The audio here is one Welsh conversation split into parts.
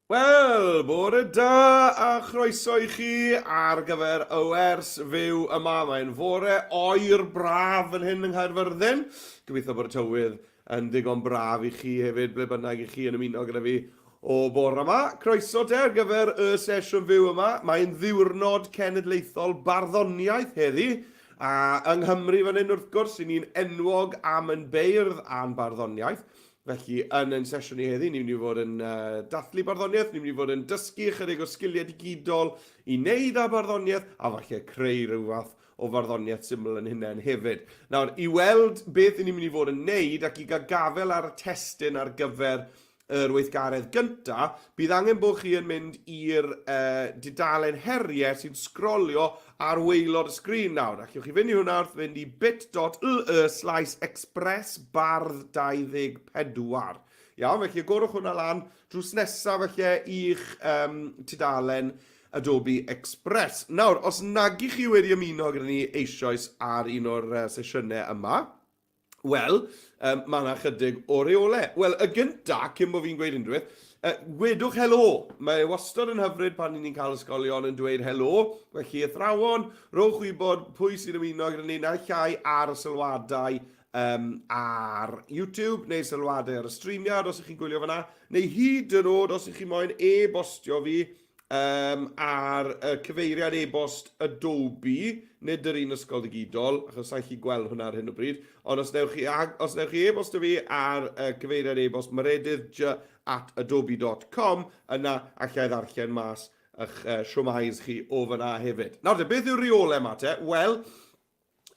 Wel, bore da a chroeso i chi ar gyfer y wers fyw yma. Mae'n fore oer braf fan hyn yng Nghaerfyrddin. Gobeithio bod y tywydd yn ddigon braf i chi hefyd, ble bynnag i chi yn ymuno gyda fi o bore yma. Croeso te ar gyfer y sesiwn fyw yma. Mae'n ddiwrnod cenedlaethol barddoniaeth heddi. A yng Nghymru fan hyn wrth gwrs, i ni'n enwog am yn beirdd a'n barddoniaeth. Felly, yn ein sesiwn ni heddi, ni'n mynd i fod yn uh, dathlu barddoniaeth, ni'n mynd i fod yn dysgu ychydig o sgiliau digidol i wneud â barddoniaeth, a falle creu rhyw fath o farddoniaeth syml yn hunain hefyd. Nawr, i weld beth ni'n mynd i fod yn wneud ac i gael gafael ar y testun ar gyfer yr weithgaredd gynta, bydd angen bod chi yn mynd i'r uh, dudalen heriau sy'n sgrolio ar waelod y sgrin nawr. Allwch chi fynd i hwnna wrth fynd i bit.ly slash expressbardd 24. Iawn, felly agorwch hwnna lan drws nesaf felly i'ch um, tudalen Adobe Express. Nawr, os nag i chi wedi ymuno gyda ni eisoes ar un o'r uh, sesiynau yma, Wel, um, mae yna chydig o reolau. Wel, y gynta, cyn bod fi'n gweud unrhyw beth, uh, gwedwch helo. Mae e wastad yn hyfryd pan ni'n cael ysgolion yn dweud helo. Felly, athrawon, rowch wybod pwy sy'n ymuno gyda ni naill ai ar y sylwadau um, ar YouTube neu sylwadau ar y streamiad os ych chi'n gwylio fyna, neu hyd yn oed os ych chi moyn e-bostio fi um, ar y cyfeiriad e-bost Adobe, nid yr un ysgol digidol, achos sa'i chi gweld hwnna ar hyn o bryd, ond os newch chi, os newch chi e-bostio fi ar y cyfeiriad e-bost meredyddj at adobe.com, yna allai ddarllen mas eich uh, siwmais chi o fyna hefyd. Nawr te, beth yw'r rheolau yma te? Wel,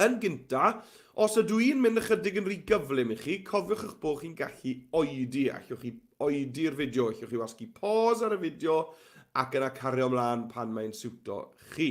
Yn gynta, os ydw i'n mynd ychydig yn rhy gyflym i chi, cofiwch eich bod chi'n gallu oedi. Allwch chi oedi'r fideo, allwch chi wasgu pause ar y fideo ac yna cario ymlaen pan mae'n siwto chi.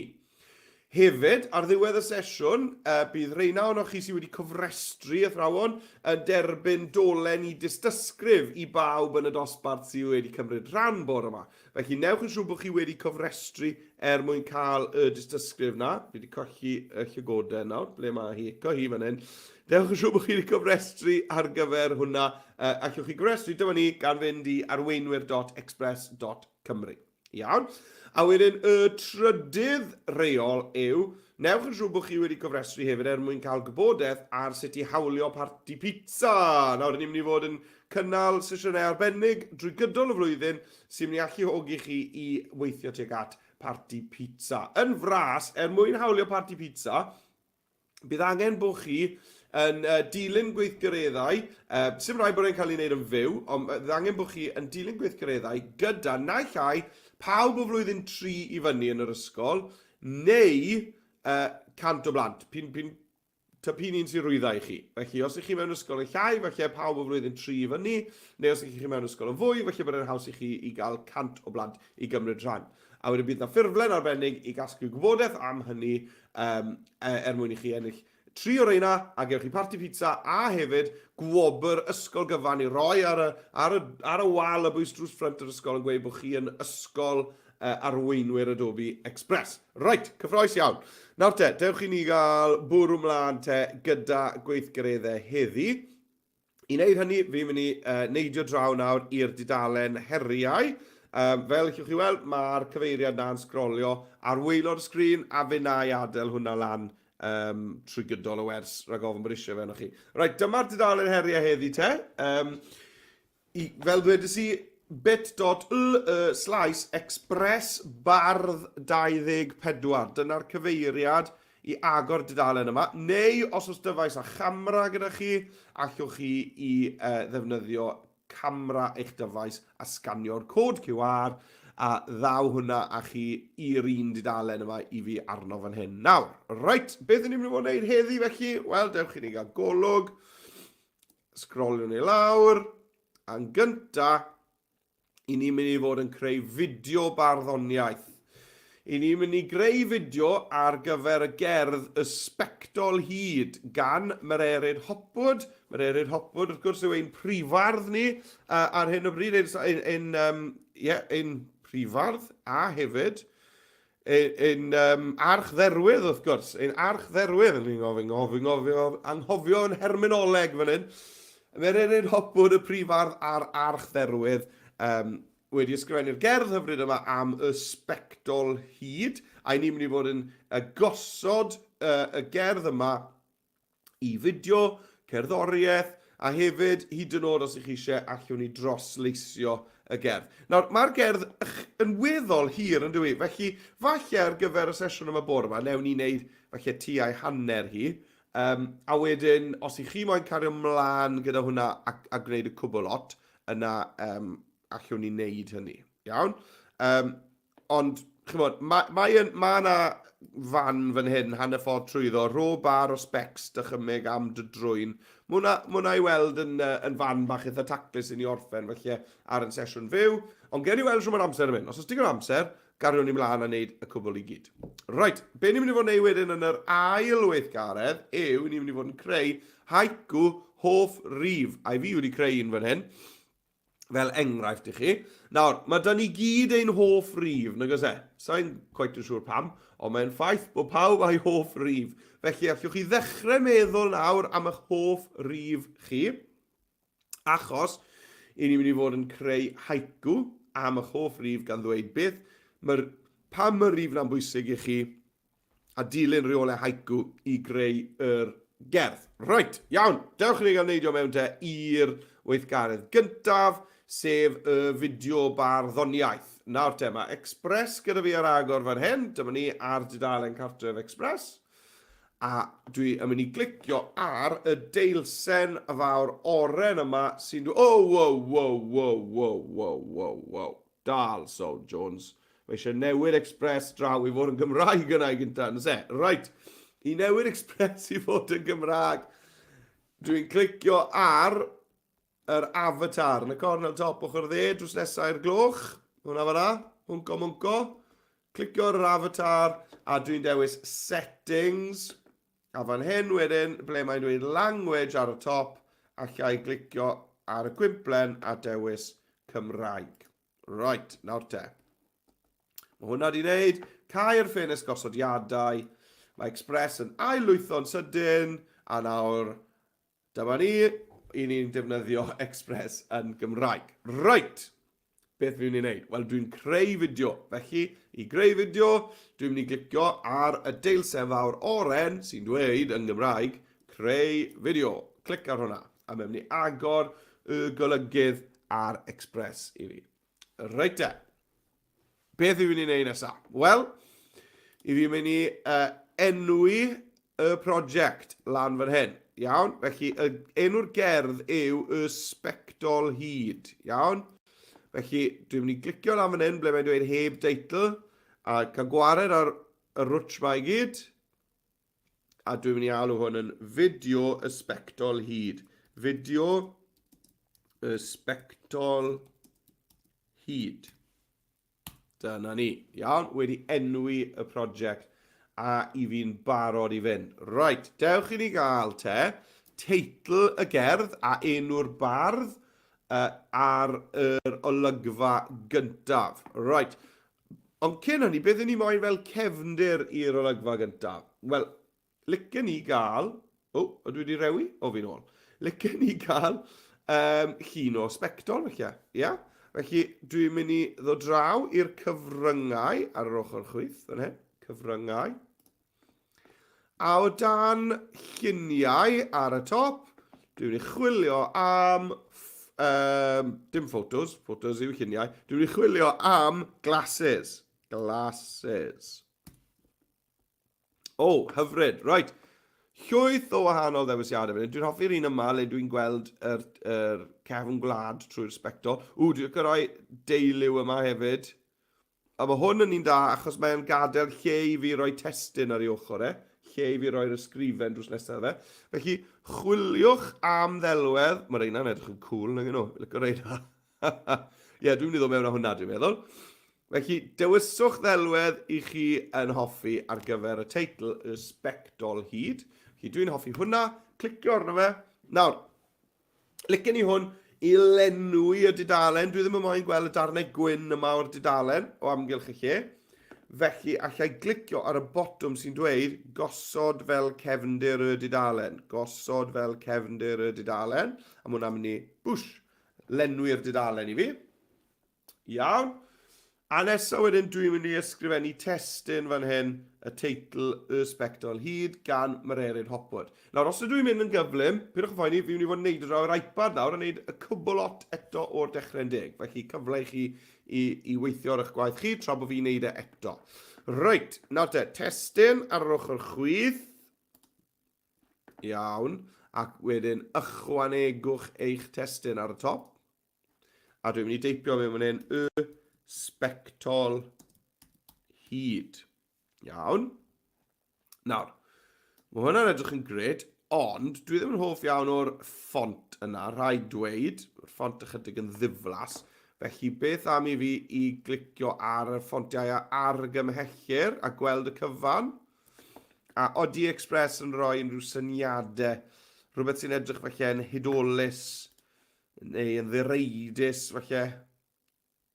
Hefyd, ar ddiwedd y sesiwn, uh, bydd reina ohonoch chi sydd wedi cofrestru athrawon yn derbyn dolen i dystysgrif i bawb yn y dosbarth sydd wedi cymryd rhan bore yma. Felly, newch yn siŵr bod chi wedi cofrestru er mwyn cael y dystysgrif na. Fi wedi colli y llygoden nawr. Ble mae hi? Co hi fan hyn. Dewch yn siŵr bod chi wedi cofrestru ar gyfer hwnna. Uh, allwch chi gofrestru, dyma ni, gan fynd i arweinwyr.express.cymru. Iawn. A wedyn y trydydd reol yw, newch yn siŵr bod chi wedi cofrestru hefyd er mwyn cael gwybodaeth ar sut i hawlio parti pizza. Nawr, ni'n mynd i fod yn cynnal sesiynau arbennig drwy gydol y flwyddyn sy'n mynd i alluogi chi i weithio tuag at parti pizza. Yn fras, er mwyn hawlio parti pizza, bydd angen bod chi yn uh, dilyn gweithgareddau, uh, sy'n rhaid bod e'n cael ei wneud yn fyw, ond bydd angen bod chi yn dilyn gweithgareddau gyda naill ai pawb o flwyddyn 3 i fyny yn yr ysgol, neu uh, 100 o blant. Pin, pin, Ta p'un un sy'n rwydda i chi. Felly, os ych chi mewn ysgol yn llai, falle pawb o flwyddyn 3 i fyny, neu os ych chi mewn ysgol yn fwy, falle bod e'n haws i chi i gael 100 o blant i gymryd rhan. A wedyn bydd na ffurflen arbennig i gasglu gwybodaeth am hynny um, er mwyn i chi ennill tri o reina a gewch chi parti pizza a hefyd gwobr ysgol gyfan i roi ar y, ar y, ar y wal y bwys drws ffrynt yr ysgol yn gweud bod chi yn ysgol uh, arweinwyr Adobe Express. Reit, cyffroes iawn. Nawr te, dewch i ni gael bwrw mlaen te gyda gweithgareddau heddi. I wneud hynny, fi'n mynd i uh, neidio draw nawr i'r dudalen heriau. Um, fel allwch chi weld, mae'r cyfeiriad na'n sgrolio ar waelod y sgrin a fe na i adael hwnna lan um, trwy gydol y wers rhag ofn bod eisiau fe arnoch chi. Reit, dyma'r dudalen heriau heddi te. Um, I, fel dwedes i, bit.ly slash expressbardd 24. Dyna'r cyfeiriad i agor dudalen yma. Neu, os oes dyfais a chamera gyda chi, allwch chi i uh, ddefnyddio camera eich dyfais a sganio'r cod QR a ddaw hwnna â chi i'r un dudalen yma i fi arno fan hyn. Nawr, reit, beth ni'n mynd i fod yn gwneud heddi felly? Wel, dewch i ni gael golwg. Sgrolio ni lawr. A'n gynta, i ni'n mynd i fod yn creu fideo barddoniaeth. I ni'n mynd i greu fideo ar gyfer y gerdd Y Sbectol Hud gan Mererid Hopwood. Mererid Hopwood, wrth gwrs, yw ein prifardd ni uh, ar hyn o bryd, ein, ein, ein, um, yeah, ein prifardd a hefyd Ein um, archdderwydd, wrth gwrs. Ein archdderwydd, yn anghofio, anghofio, anghofio, anghofio yn herminoleg fan hyn. Mae'r Erin Hopwood, y prifardd a'r archdderwydd. Um, wedi ysgrifennu'r gerdd hyfryd yma am y sbectol hud, a i ni'n mynd i fod yn gosod y gerdd yma i fideo, cerddoriaeth, a hefyd, hyd yn oed os ych chi eisiau, allwn ni drosleisio y gerdd. Nawr, mae'r gerdd yn weddol hir yn dyw felly falle ar gyfer y sesiwn yma bore yma, newn ni wneud falle tua'i hanner hi, um, a wedyn, os ych chi moyn cario mlaen gyda hwnna a, a gwneud y cwbl lot, yna um, allwn ni wneud hynny. Iawn? Um, ond, chymod, mae, mae, ma yna fan fan hyn, hanner ffordd trwyddo, rho bar o specs dychymyg am dy drwyn. Mae hwnna, ma hwnna i weld yn, uh, yn fan bach eitha taclus i ni orffen, felly ar yn sesiwn fyw. Ond gen i weld rhwng mae'r amser yn mynd. Os oes digon o amser, gariwn ni mlaen a wneud y cwbl i gyd. Reit, be ni'n mynd i fod yn neud wedyn yn yr ail weithgaredd yw ni'n mynd i fod yn creu haiku hoff rif. A i fi wedi creu un fan hyn fel enghraifft i chi. Nawr, mae da ni gyd ein hoff rif, nag oes e? Sa'n quite yn siŵr pam, ond mae'n ffaith bod pawb â'i hoff rif. Felly, allwch chi ddechrau meddwl nawr am eich hoff rif chi, achos i ni'n mynd i fod yn creu haiku am eich hoff rif gan ddweud beth, mae'r, pam mae'r rif na'n bwysig i chi, a dilyn rheolau haiku i greu yr gerdd. Reit, iawn, dewch i ni gael neidio mewn te i'r weithgaredd gyntaf, sef y fideo barddoniaeth. Nawr te, mae Express gyda fi ar agor fan hyn, dyma ni ar dudalen cartref Express, a dwi yn mynd i glicio ar y deilsen fawr oren yma sy'n dweud, oh, wow, wow, wow, wow, wow, wow, wow. Dal, Saul Jones. Mae eisiau newid Express draw i fod yn Gymraeg yna i gynta, yn e? Right, i newid Express i fod yn Gymraeg, dwi'n clicio ar yr avatar yn y cornel top ochr dde, drws nesaf i'r gloch. Hwna fanna, hwnco mwnco. Clicio ar yr avatar a dwi'n dewis settings. A fan hyn wedyn, ble mae'n dweud language ar y top, allai glicio ar y gwymplen a dewis Cymraeg. Right, nawr te. Mae hwnna wedi wneud. Cau'r ffenest gosodiadau. Mae Express yn ail-lwytho'n sydyn. A nawr, dyma ni. I ni'n defnyddio Express yn Gymraeg. Right. Beth fi'n mynd i wneud? Wel, dwi'n creu fideo. Felly, i greu fideo, dwi'n mynd i glicio ar y deilsen fawr oren sy'n dweud yn Gymraeg, creu fideo. Clic ar hwnna. A mae'n mynd i agor y golygydd ar Express i fi. Reit te. Beth fi'n mynd i wneud nesaf? Wel, i fi'n mynd i uh, enwi y prosiect lan fan hyn. Iawn? Felly, y enw'r gerdd yw Y Sbectol Hud. Iawn? Felly, dwi'n mynd i glicio lan fan hyn ble mae'n dweud heb deitl a cael gwared ar y rwtsh ma i gyd. A dwi'n mynd i alw hwn yn fideo y sbectol hud. Fideo y sbectol hud. Dyna ni. Iawn, wedi enwi y prosiect a i fi'n barod i fynd. Right, dewch i ni gael te teitl y gerdd a enw'r bardd uh, ar yr olygfa gyntaf. Right, ond cyn hynny, beth ni moyn fel cefndir i'r olygfa gyntaf? Wel, Licen i gael... O, ydw i wedi rewi? O, fi'n ôl. Licen i gael um, llun o sbectol, felly. Ia? Yeah? Felly, dwi'n mynd i ddod draw i'r cyfryngau ar yr ochr chwith, fan hyn. Cyfryngau. A o dan lluniau ar y top, dwi'n mynd i chwilio am... Um, dim photos, photos yw lluniau. Dwi'n mynd i chwilio am glasses. Glasses. O, oh, hyfryd. Right. Llwyth o wahanol ddewisiadau fan hyn. Dwi'n hoffi'r un yma le dwi'n gweld yr, yr cefn gwlad trwy'r sbectol. Ww, dwi'n licio rhoi deiliw yma hefyd. A mae hwn yn un da achos mae'n gadael lle i fi roi testun ar ei ochr e. Lle i fi roi'r ysgrifen drws nesaf fe. Felly, chwiliwch am ddelwedd. Mae reina'n edrych yn cool, nag nhw. Licio reina. Ie, yeah, dwi'n mynd i ddod mewn â hwnna, dwi'n meddwl. Felly, dewiswch ddelwedd i chi yn hoffi ar gyfer y teitl Y Sbectol Hud. Felly, dwi'n hoffi hwnna. Clicio arno fe. Nawr, licen i hwn i lenwi y dudalen. Dwi ddim yn moyn gweld y darnau gwyn yma o'r dudalen o amgylch y lle. Felly, allai glicio ar y botwm sy'n dweud gosod fel cefndir y dudalen. Gosod fel cefndir y dudalen. A mae hwnna'n mynd i, bwsh, lenwi'r dudalen i fi. Iawn. A nesa wedyn dwi'n mynd i ysgrifennu testun fan hyn, y teitl Y Sbectol Hud gan Mererid Hopwood. Nawr, os ydw i'n mynd yn gyflym, pidwch yn phoeni, fi'n mynd i fod yn neud draw i'r iPad nawr a neud y cwbl lot eto o'r dechrau'n deg. Felly cyfle i chi i, i weithio ar eich gwaith chi tra bod fi'n neud e eto. Reit, nawr te, testun ar yr ochr chwith. Iawn. Ac wedyn ychwanegwch eich testun ar y top. A dwi'n mynd i deipio mewn fan hyn y sbectol hyd. Iawn. Nawr, mae hwnna'n edrych yn gret, ond dwi ddim yn hoff iawn o'r ffont yna, rhaid dweud. Mae'r ffont ychydig yn ddiflas. Felly beth am i fi i glicio ar y ffontiau a argymhellir a gweld y cyfan? A odi Express yn rhoi unrhyw syniadau, rhywbeth sy'n edrych falle yn hudolus neu yn ddireidus falle.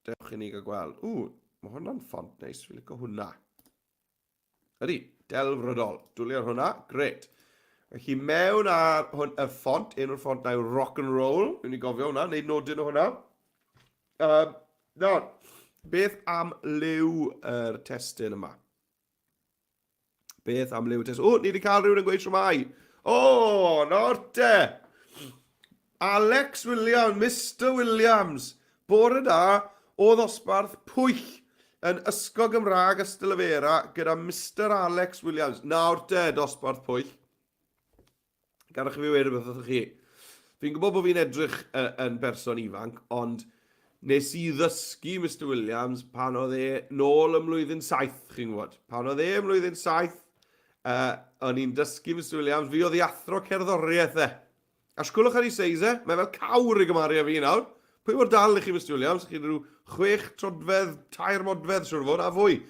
Dewch i ni gael gweld. Ww, mae hwnna'n ffont neis, fi'n licio hwnna. Ydy, delfrydol. Dwli ar hwnna, gret. Felly mewn ar hwn, y ffont, enw'r ffont na yw Rock and Roll. Fi'n i gofio hwnna, neud nodyn o hwnna. Um, nawr, beth am liw yr testun yma? Beth am liw test? O, ni wedi cael rhywun yn gweud shwmae. O, nawr te. Alex Williams, Mr Williams. Bore da, o ddosbarth Pwyll yn Ysgol Gymraeg Ystalyfera gyda Mr Alex Williams. Nawr te, dosbarth Pwyll. Gadewch i fi weud rhywbeth wrthych chi. Fi'n gwybod bod fi'n edrych yn berson ifanc, ond nes i ddysgu Mister Williams pan oedd e nôl ym mlwyddyn saith, chi'n gwybod. Pan oedd e ym mlwyddyn saith, uh, o'n i'n dysgu Mister Williams, fi oedd ei athro cerddoriaeth e. A sgwlwch ar ei seis e, mae fel cawr i gymaru â fi nawr. Pwy mor dal i chi, Mister Williams? Chi'n rhyw chwech trodfedd, tair modfedd, siwr fod, a fwy.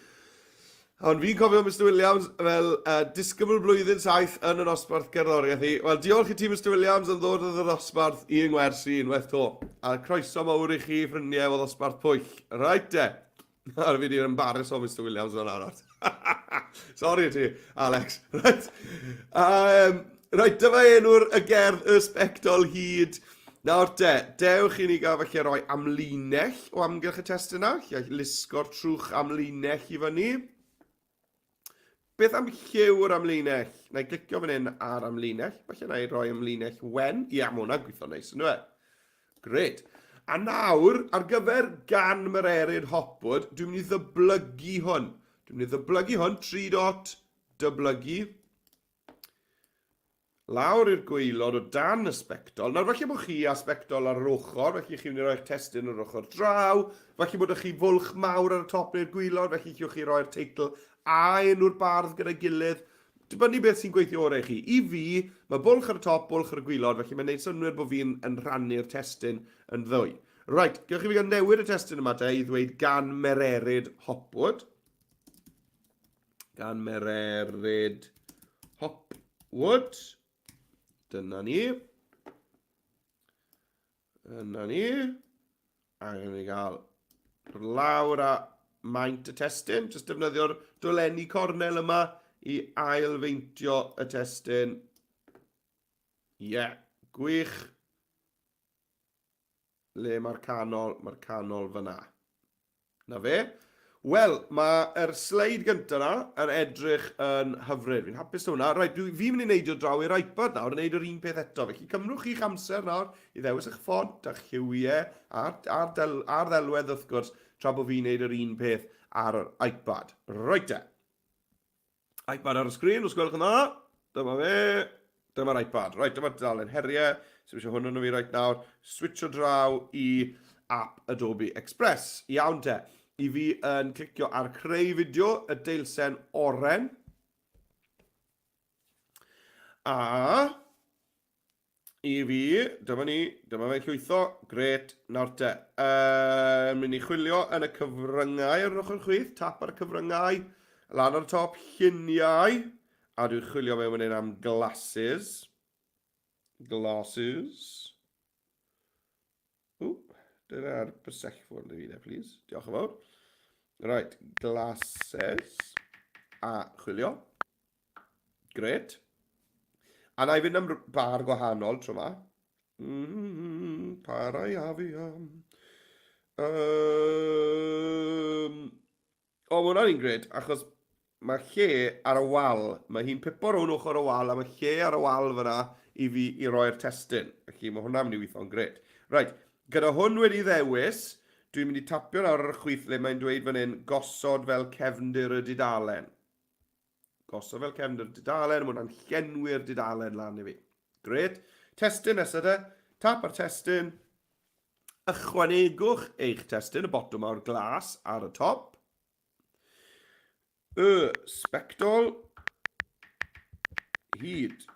Ond fi'n cofio Mister Williams fel uh, disgybl blwyddyn saith yn y nosbarth gerddoriaeth i. Wel, diolch i ti, Mister Williams, am ddod yn y ddosbarth i yng ngwersi unwaith to. A croeso mawr i chi, ffrindiau o ddosbarth Pwyll. Right de. Nawr fi di'r embarrass o Mr Williams fel nawr. Sorry ti, Alex. Right. Um, right, dyma enw'r y gerdd Y Sbectol Hud. Nawr te, dewch i ni gael falle roi amlinell o amgylch y testun yna. Lle lusgo'r trwch amlinell i fyny. Beth am lliw yr amlinell? Na i glicio fan hyn ar amlinell. Falle na i roi amlinell wen. Ia, mae hwnna'n gweithio neis, ynddo fe? Gret. A nawr, ar gyfer gan Mererid Hopwood, dwi'n mynd i ddyblygu hwn. Dwi'n mynd i ddyblygu hwn, 3 dot, dyblygu. Lawr i'r gwaelod o dan y sbectol. Nawr, falle bod chi â sbectol ar yr ochr, felly chi'n mynd i roi'ch testun ar yr ochr draw. Falle bod chi fwlch mawr ar y top neu'r gwaelod, felly chiwch chi roi'r teitl a enw'r bardd gyda'i gilydd. Dibynnu beth sy'n gweithio orau i chi. I fi, mae bwlch ar y top, bwlch ar y gwaelod, felly mae'n gwneud synnwyr bod fi'n yn rhannu'r testun yn ddwy. Right, gewch chi fi gael newid y testun yma te i ddweud gan Mererid Hopwood. Gan Mererid Hopwood. Dyna ni. Dyna ni. A ni gael lawr a maint y testun. Jyst defnyddio'r dolenni cornel yma i ailfeintio y testun. Ie, yeah, gwych. Le mae'r canol? Mae'r canol fyna. Na fe. Wel, mae'r sleid gyntaf na yn edrych yn hyfryd. Fi'n hapus 'da hwnna. Reit, dwi, fi'n mynd i neidio draw i'r iPad nawr a neud yr un peth eto. Felly cymrwch chi'ch amser nawr i ddewis eich ffont a'ch lliwiau a'r, a'r, del, a'r ddelwedd wrth gwrs, tra bod fi'n neud yr un peth ar yr iPad. Reit te. iPad ar y sgrin, os gwelwch yn dda. Dyma fe. Dyma'r iPad. Reit, dyma'r dudalen heriau. Sy'n eisiau hwn yn fi reit nawr. Switcho draw i app Adobe Express. Iawn te. I fi yn clicio ar creu fideo, y deilsen oren. A I fi, dyma ni, dyma fe'n llwytho, gret, nawr te. Uh, mynd i chwilio yn y cyfryngau ar yr ochr chwith, tap ar y cyfryngau, lan ar y top, lluniau, a dwi'n chwilio mewn fan hyn am glasses. Glasses. Ww, dyna'r bysellfwrdd i fi de, please. Diolch yn fawr. Right, glasses. A chwilio. Gret. A na i fynd am bar gwahanol tro yma. Mm, parau a fi am. Um, o, mae hwnna'n un gred, achos mae lle ar y wal. Mae hi'n pipo rownd ochr y wal, a mae lle ar y wal fyna i fi i roi'r testun. Felly mae hwnna'n mynd i weithio'n gred. Right, gyda hwn wedi ddewis, dwi'n mynd i tapio nawr ar y chwith le mae'n dweud fan hyn gosod fel cefndir y dudalen. Gosod fel cefndir y dudalen, mae hwnna'n llenwi'r dudalen lan i fi. Gret. Testun nesaf de. Tap ar testun. Ychwanegwch eich testun, y botwm mawr glas ar y top. Y sbectol hyd.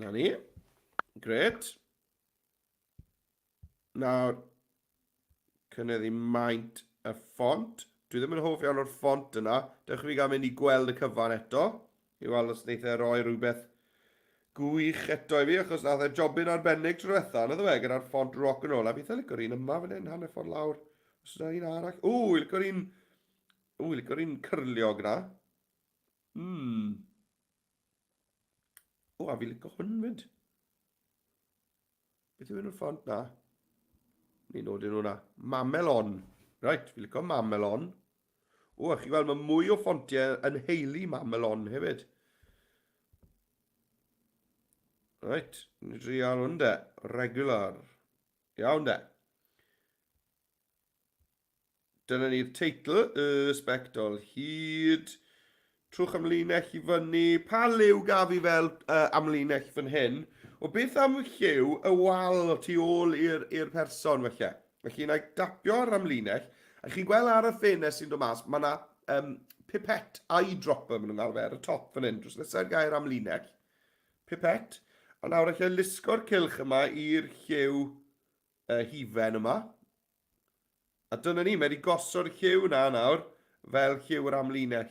Na ni. Gret. Nawr, cynyddu maint y ffont. Dwi ddim yn hoff iawn o'r ffont yna. Dewch i fi gael mynd i gweld y cyfan eto. I weld os wneith e roi rhywbeth gwych eto i fi, achos nath e jobyn arbennig tro diwetha, naddo fe, gyda'r ffont rock and roll. A beth licio'r un yma fan hyn, hanner ffordd lawr. Os yna un arall. O, licio'r un... O, licio'r un cyrliog na. Hmm. O, a fi licio hwn fyd. Beth yw enw'r ffont na? Ni'n nodyn hwnna. Mamelon. Right, fi licio Mamelon. O, a chi gweld, mae mwy o ffontiau yn heili Mamelon hefyd. Right, ni drial hwn de. Regular. Iawn de. Dyna ni'r teitl, Y Sbectol Hud. Trwch amlinell i fyny. Pa liw gaf i fel uh, amlinell fan hyn? O beth am lliw y wal tu ôl i'r person felly? Felly na i dapio ar amlinell, a chi'n gweld ar y ffenest sy'n dod mas, mae yna um, pipette eyedropper maen nhw'n galw fe ar y top fan hyn, drws nesaf gair amlinell. Pipette. A nawr allai lusgo'r cylch yma i'r lliw uh, hufen yma. A dyna ni, mae wedi gosod y lliw na nawr fel lliw yr amlinell.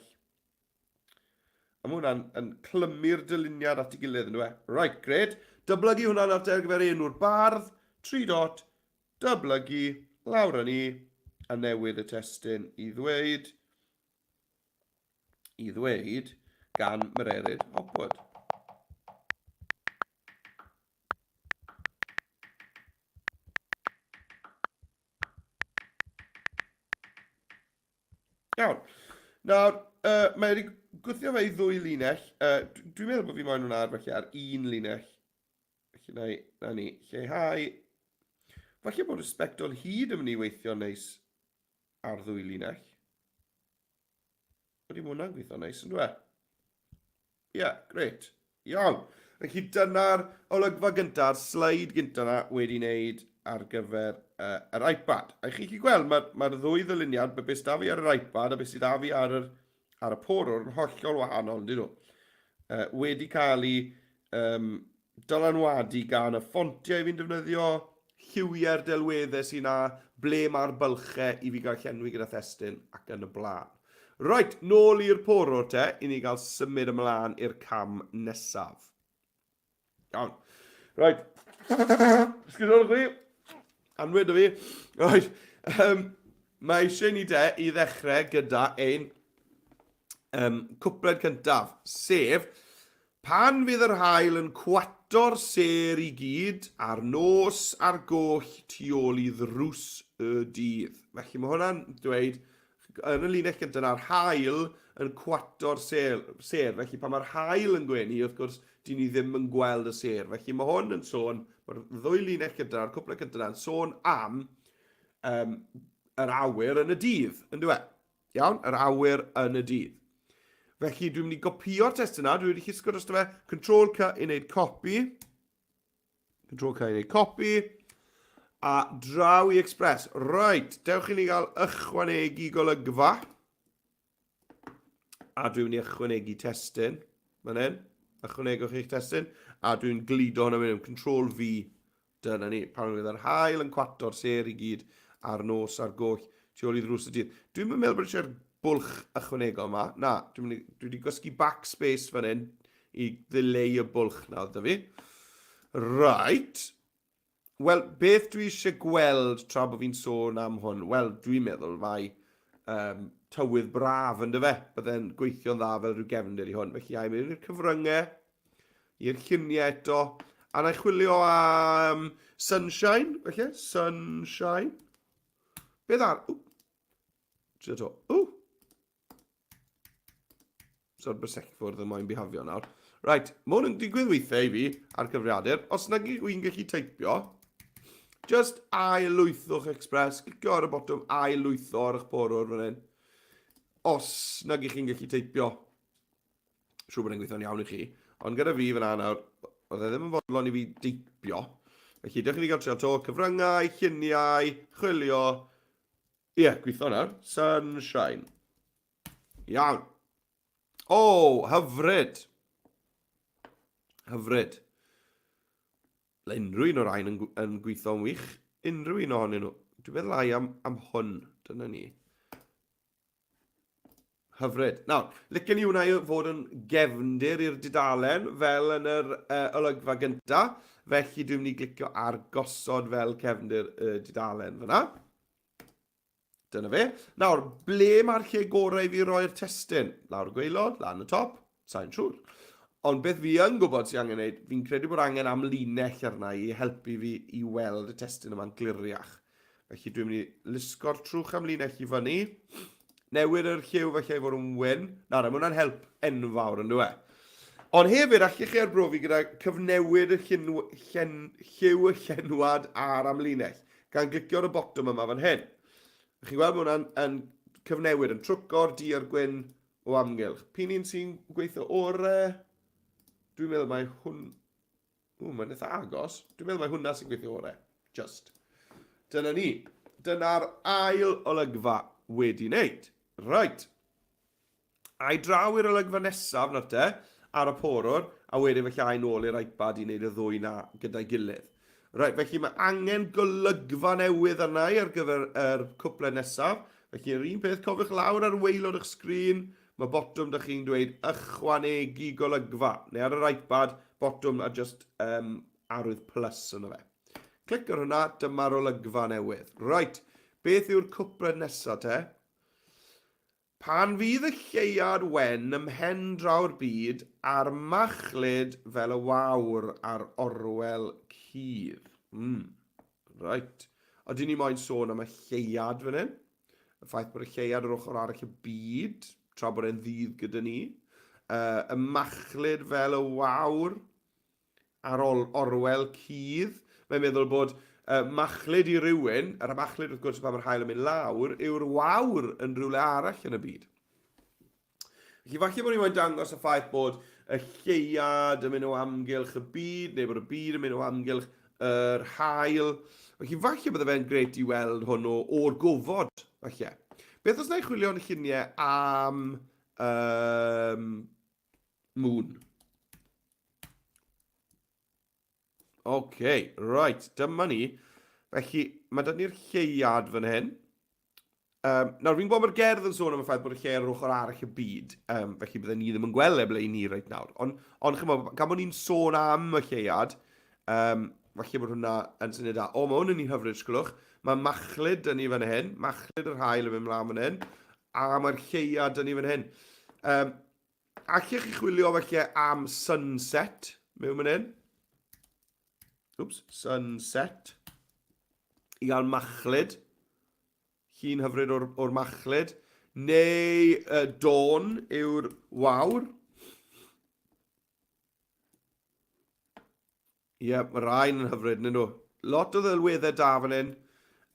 A mae hwnna'n yn clymu'r dyluniad at ei gilydd, yn dweud. E? Right, great. Dyblygu hwnna nawr ar gyfer enw'r bardd. 3 dot, dyblygu, lawr â ni, a newid y testun i ddweud, i ddweud gan Mererid Hopwood. Iawn. Nawr, uh, mae wedi gwthio fe i ddwy linell. Uh, dwi'n meddwl bod fi moyn hwnna ar felly ar un linell. Felly na, na ni lleihau. Falle bod y sbectol hyd yn mynd i weithio neis ar ddwy linell. Ydy mae hwnna'n gweithio neis, yn dweud? Ie, yeah, grêt. Iawn. Felly dyna'r olygfa gyntaf, sleid gyntaf na wedi wneud ar gyfer uh, yr iPad. A chi chi gweld, mae'r mae ddwy ddyluniad, mae beth sydd fi ar yr iPad a beth sydd fi ar, yr, ar y porwr yn hollol wahanol, dyn nhw. Uh, wedi cael ei um, dylanwadu gan y ffontiau fi'n defnyddio, lliwiau'r delweddau sy'n na, ble mae'r bylchau i fi gael llenwi gyda thestun ac yn y blaen. Reit, nôl i'r porwr te, i ni gael symud ymlaen i'r cam nesaf. Iawn. Reit. Sgwrs chi. Anwyd o fi. Reit. Um, mae eisiau ni de i ddechrau gyda ein um, cwpled cyntaf, sef Pan fydd yr haul yn cwato'r sêr i gyd, a'r nos ar goll tu ôl i ddrws y dydd. Felly mae hwnna'n dweud, yn y linell gyntaf yna'r haul yn cwato'r sêr, sêr. Felly pan mae'r haul yn gwenu, wrth gwrs, dyn ni ddim yn gweld y sêr. Felly mae hwn yn sôn, mae'r ddwy linell gyntaf, a'r cwpl cyntaf yna'n sôn am um, yr awyr yn y dydd, yn dweud. Iawn, yr awyr yn y dydd. Felly dwi'n mynd i gopio'r testun yna, dwi wedi llusgo drosto fe, Control C i wneud copi. Control C i wneud copi. A draw i Express. Right, dewch i ni gael ychwanegu golygfa. A dwi'n mynd i ychwanegu testun. Fan hyn. Ychwanegwch eich testun. A dwi'n gludo hwnna mewn. Control V. Dyna ni, pan fydd yr haul yn cwato'r sêr i gyd a'r nos a'r goll tu ôl i ddrws y dydd. Dwi'n meddwl bod eisiau'r bwlch ychwanegol yma. Na, dwi'n mynd i, dwi wedi gwasgu backspace fan hyn i ddileu y bwlch na oedd fi. Right. Wel, beth dwi eisiau gweld tra bod fi'n sôn am hwn? Wel, dwi'n meddwl mai um, tywydd braf yn dyfe. Byddai'n gweithio'n dda fel rhyw gefndir i hwn. Felly, ai'n mynd i'r cyfryngau, i'r lluniau eto, A na i chwilio am sunshine, felly. Sunshine. Beth ar... Ww. Trio to. Ww. So'r bysellfwrdd yn moyn bihafio nawr. Right, mae hwn yn digwydd weithiau i fi ar cyfrifiadur. Os nag wy'n gallu teipio, just ail-lwythwch Express, clicio ar y botwm ail-lwytho ar eich porwr fan hyn. Os nag ych chi'n gallu teipio, siŵr bod e'n gweithio'n iawn i chi. Ond gyda fi fyna nawr, oedd e ddim yn fodlon i fi deipio. Felly, dewch i ni gael trio to, cyfryngau, lluniau, chwilio. Ie, yeah, gweithio nawr. Sunshine. Iawn. O, oh, hyfryd. Hyfryd. Le unrhyw un o'r rhain yn, yn gweithio'n wych. Unrhyw un ohonyn nhw. Dwi'n meddwl ai am, am hwn. Dyna ni. Hyfryd. Nawr, licen i hwnna i fod yn gefndir i'r dudalen fel yn yr uh, olygfa gynta. Felly dwi'n mynd i glicio ar gosod fel cefndir y dudalen fyna. Dyna fe. Nawr, ble mae'r lle gorau i fi roi'r testun? Lawr y gwaelod, lan y top? Sa'n siŵr. Ond beth fi yn gwybod sy'n angen gwneud, fi'n credu bod angen amlinell arna i helpu fi i weld y testun yma'n gliriach. Felly dwi'n mynd i lusgo'r trwch amlinell i fyny, newid yr lliw felly ei fod yn wyn. Nawr, mae hwnna'n help enfawr yn dwi? E? Ond hefyd, allech chi arbrofi gyda cyfnewid y llun, llen, lliw y llenwad a'r amlinell, gan glicio ar y botwm yma fan hyn. Chi'n gweld mae hwnna'n yn cyfnewid, yn trwco'r du a'r gwyn o amgylch. P'un un sy'n gweithio orau? Dwi'n meddwl mae hwn... Ww, mae'n eitha agos. Dwi'n meddwl mae hwnna sy'n gweithio orau. Just. Dyna ni. Dyna'r ail olygfa wedi wneud. Right. Ai draw i'r olygfa nesaf nawr te, ar y porwr, a wedyn felly ai nôl i'r iPad i wneud y ddwy na gyda'i gilydd. Reit, felly mae angen golygfa newydd arna i ar gyfer yr cwpled nesaf. Felly yr un peth, cofiwch lawr ar waelod eich sgrin, mae botwm da chi'n dweud ychwanegu golygfa, neu ar yr iPad, botwm a just um, arwydd plus yno fe. Clic ar hwnna, dyma'r olygfa newydd. Reit, beth yw'r cwpled nesaf te? Pan fydd y lleuad wen ym mhen draw'r byd a'r machlud fel y wawr ar orwel cudd. Mm. Reit. Odyn ni moyn sôn am y lleuad fan hyn? Y ffaith bod y lleuad ar ochr arall y byd, tra bod e'n ddydd gyda ni. Uh, y machlud fel y wawr ar ôl orwel cudd. Mae'n meddwl bod uh, machlud i rywun, yr machlud wrth gwrs pan mae'r haul yn mynd lawr, yw'r wawr yn rhywle arall yn y byd. Felly falle bod ni moyn dangos y ffaith bod y lleuad yn mynd o amgylch y byd, neu bod y byd yn mynd o amgylch yr haul. Felly falle bydde fe'n gret i weld hwn o'r gofod, falle. Beth os na i chwilio yn y lluniau am um, moon? OK, right, dyma ni. Felly, mae dyn ni'r lleuad fan hyn. Um, nawr, fi'n gwybod mae'r gerdd yn sôn am y ffaith bod y lle ar ochr arall y byd, um, felly bydden ni ddim yn gweld e ble i ni reit nawr. Ond, on, chymod, gan bod ni'n sôn am y lleuad, um, falle bod hwnna yn syniad da. O, mae hwn yn un hyfryd, sgwlwch. Mae machlud dyn ni fan hyn, machlud yr haul yn mynd mlaen fan hyn, a mae'r lleuad dyn ni fan hyn. Um, Allech chi chwilio felly am sunset mewn fan hyn? Oops, sunset. I gael machlud. Llun hyfryd o'r, or machlud. Neu uh, dawn yw'r wawr. Ie, yeah, mae rhain yn hyfryd, nyn nhw. Lot o ddelweddau da fan hyn.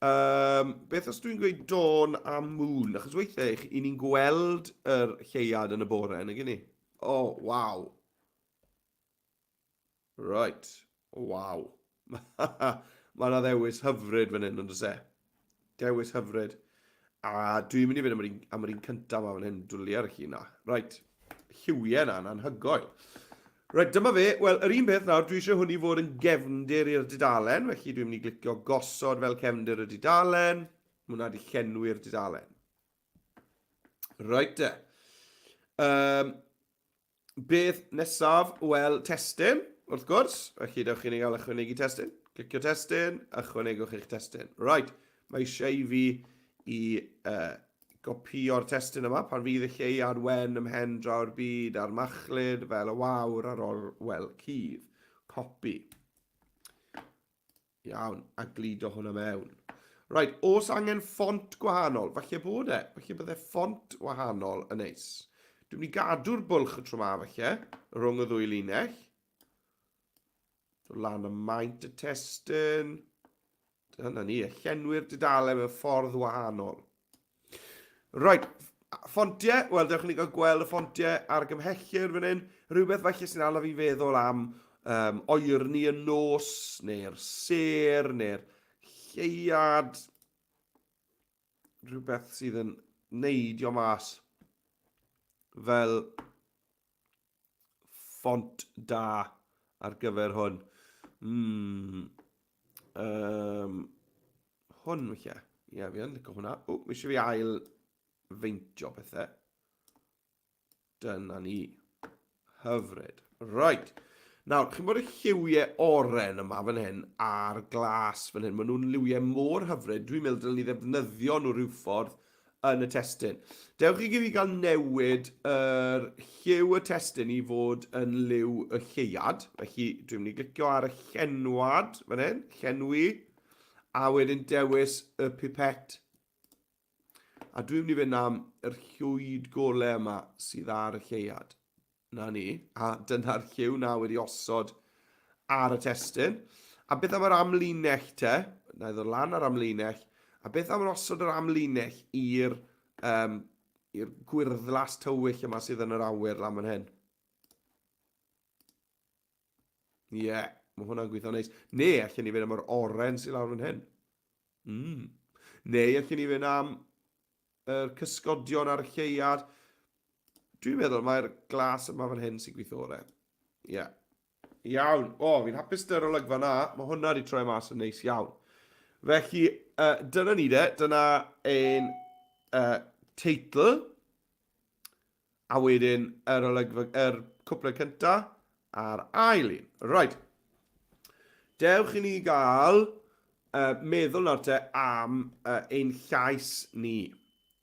Um, beth os dwi'n gweud dawn a moon? Achos weithiau i ni'n gweld yr lleuad yn y bore, nag ni? O, oh, waw. Right, waw. Mae yna ddewis hyfryd fan hyn, ond oes e? Dewis hyfryd. A dwi'n mynd i fynd am yr un, am yr un cyntaf yma fan hyn, dwli ar y llun na. Right, lliwiau yna, yn anhygoel. Right, dyma fe. Wel, yr un peth nawr, dwi eisiau hwn i fod yn gefndir i'r dudalen, felly dwi'n mynd i glicio gosod fel cefndir y dudalen. Mae hwnna wedi llenwi'r dudalen. Right de. Um, Beth nesaf? Wel, testun, wrth gwrs. Felly, dewch i ni gael ychwanegu testun. Clicio testun, ychwanegwch eich testun. Right, mae eisiau i fi i uh, gopio'r testun yma pan fydd y lleuad wen ym mhen draw'r byd a'r machlud fel y wawr ar orwel cudd. Copy. Iawn, a gludo hwnna mewn. Right, os angen ffont gwahanol, falle bod e, falle bydde ffont wahanol yn neis. Dwi'n mynd i gadw'r bwlch y tro ma falle, rhwng y ddwy linell. Dod lan y maint y testun. Dyna ni, y llenwi'r dudalen mewn ffordd wahanol. Right, ffontiau, wel, dewch i ni gael gweld y ffontiau ar gymhellir fan hyn. Rhywbeth falle sy'n ala fi feddwl am um, oerni y nos, neu'r sêr, neu'r lleuad. Rhywbeth sydd yn neidio mas fel ffont da ar gyfer hwn. Mm. Um, hwn, felly. Ie, yeah, fi yn licio hwnna. O, mi eisiau fi ail feintio pethau. Dyna ni. Hyfryd. Right. Nawr, chi'n bod y lliwiau oren yma fan hyn a'r glas fan hyn, maen nhw'n liwiau mor hyfryd, dwi'n meddwl dylen ni ddefnyddio nhw rhyw ffordd yn y testun. Dewch i fi gael newid yr lliw y testun i fod yn liw y lleuad. Felly dwi'n mynd i glicio ar y llenwad fan hyn, llenwi, a wedyn dewis y pipet. A dwi'n mynd i fynd am yr llwyd gole yma sydd ar y lleuad. Na ni. A dyna'r lliw na wedi osod ar y testun. A beth am yr amlinell te? Na i ddod lan ar amlinell. A beth am osod yr amlinell i'r um, i'r gwyrddlas tywyll yma sydd yn yr awyr lan fan hyn? Ie, yeah, mae hwnna'n gweithio'n neis. Neu allan ni fynd am yr oren sydd lawr fan hyn. Mm. Neu allan ni fynd am yr cysgodion ar y lleuad. Dwi'n meddwl mae'r glas yma fan hyn sy'n gweithio orau. Ie. Yeah. Iawn. O, oh, fi'n hapus dy'r olygfa na. Mae hwnna wedi troi mas yn neis iawn. Felly, uh, dyna ni de. Dyna ein uh, teitl. A wedyn yr olygfa, yr cwpled cynta a'r ail un. Right. Dewch i ni gael uh, meddwl nawr te am uh, ein llais ni.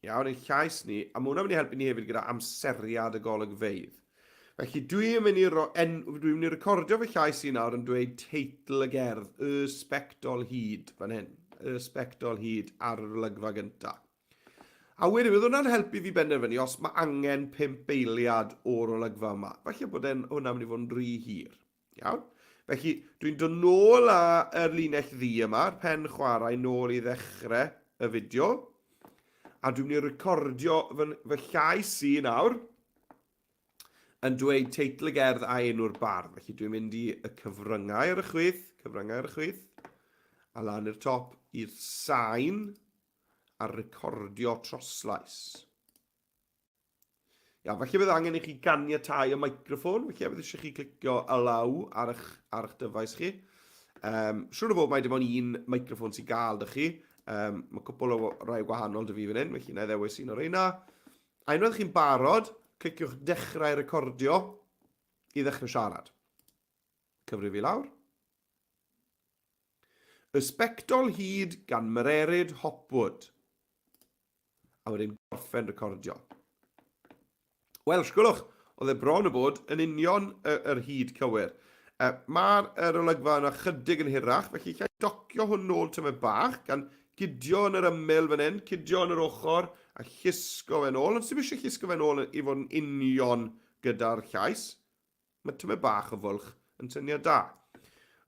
Iawn, ein llais ni, a mae hwnna'n mynd i helpu ni hefyd gyda amseriad y golygfeydd. Felly dwi'n mynd i, ro, en, dwi'n mynd i recordio fy llais i nawr yn dweud teitl y gerdd, Y Sbectol Hud, fan hyn. Y Sbectol Hud ar yr olygfa gyntaf. A wedyn, bydd hwnna'n helpu fi benderfynu os mae angen 5 eiliad o'r olygfa yma. Falle bod e'n, hwnna'n mynd i fod yn rhy hir. Iawn? Felly, dwi'n dod nôl â yr linell ddu yma, yr pen chwarae, nôl i ddechrau y fideo. A dwi'n mynd i recordio fy, fy llais i nawr yn dweud teitl y gerdd a enw'r bardd. Felly dwi'n mynd i y cyfryngau ar y chwith, cyfryngau ar y chwith, a lan i'r top i'r sain, a recordio troslais. Ia, falle bydd angen i chi ganiatáu y microffon, felly bydd eisiau chi clicio allow ar eich, ar eich dyfais chi. Um, siwr o fod mae dim ond un microffon sy'n gael dy chi. Um, mae cwpl o rai gwahanol dy fi fan hyn, felly na i ddewis un o'r reina. A unwaith chi'n barod, cliciwch dechrau recordio i ddechrau siarad. Cyfrif i lawr. Y Sbectol Hud gan Mererid Hopwood. A wedyn gorffen recordio. Wel, sgwlwch, oedd e bron o bod yn union yr hyd cywir. Uh, Mae'r yr olygfa yna chydig yn hirach, felly lle docio hwn nôl tymed bach, gan gydio yn yr ymyl fan hyn, cydio yn yr ochr, a llusgo fe'n ôl. Ond sy'n eisiau llusgo fe'n ôl i fod yn union gyda'r llais. Mae tymed bach o fwlch yn syniad da.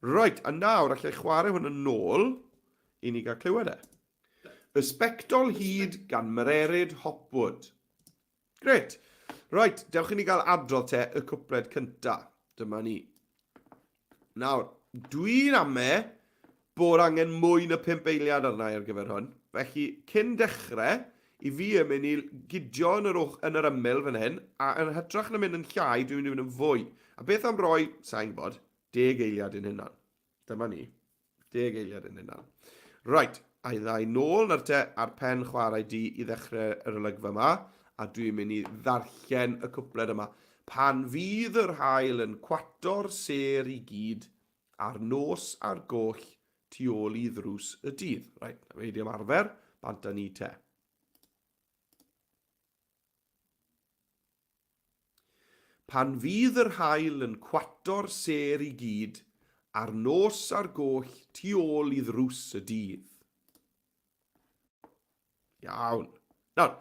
Reit, a nawr allai chwarae hwn yn ôl i ni gael clywed e. Y Sbectol Hud gan Mererid Hopwood. Gret. Reit, dewch i ni gael adrodd te y cwpled cynta. Dyma ni. Nawr, dwi'n ame bod angen mwy na 5 eiliad arna i ar gyfer hwn. Felly, cyn dechrau, i fi yn mynd i gydio yn yr, yn yr ymyl fan hyn, a yn hytrach na mynd yn llai, dwi'n mynd i fynd yn fwy. A beth am roi, sa'n gwybod, deg eiliad i'n hunan. Dyma ni. Deg eiliad i'n hunan. Right, a i ddau nôl na'r te ar pen chwarae di i ddechrau yr olygfa yma, a dwi'n mynd i ddarllen y cwpled yma. Pan fydd yr haul yn cwato'r sêr i gyd, a'r nos ar goll tu ôl i ddrws y dydd. Reit, na fe di ymarfer, bant â ni te. Pan fydd yr haul yn cwato'r sêr i gyd, A'r nos ar goll tu ôl i ddrws y dydd. Iawn. Nawr,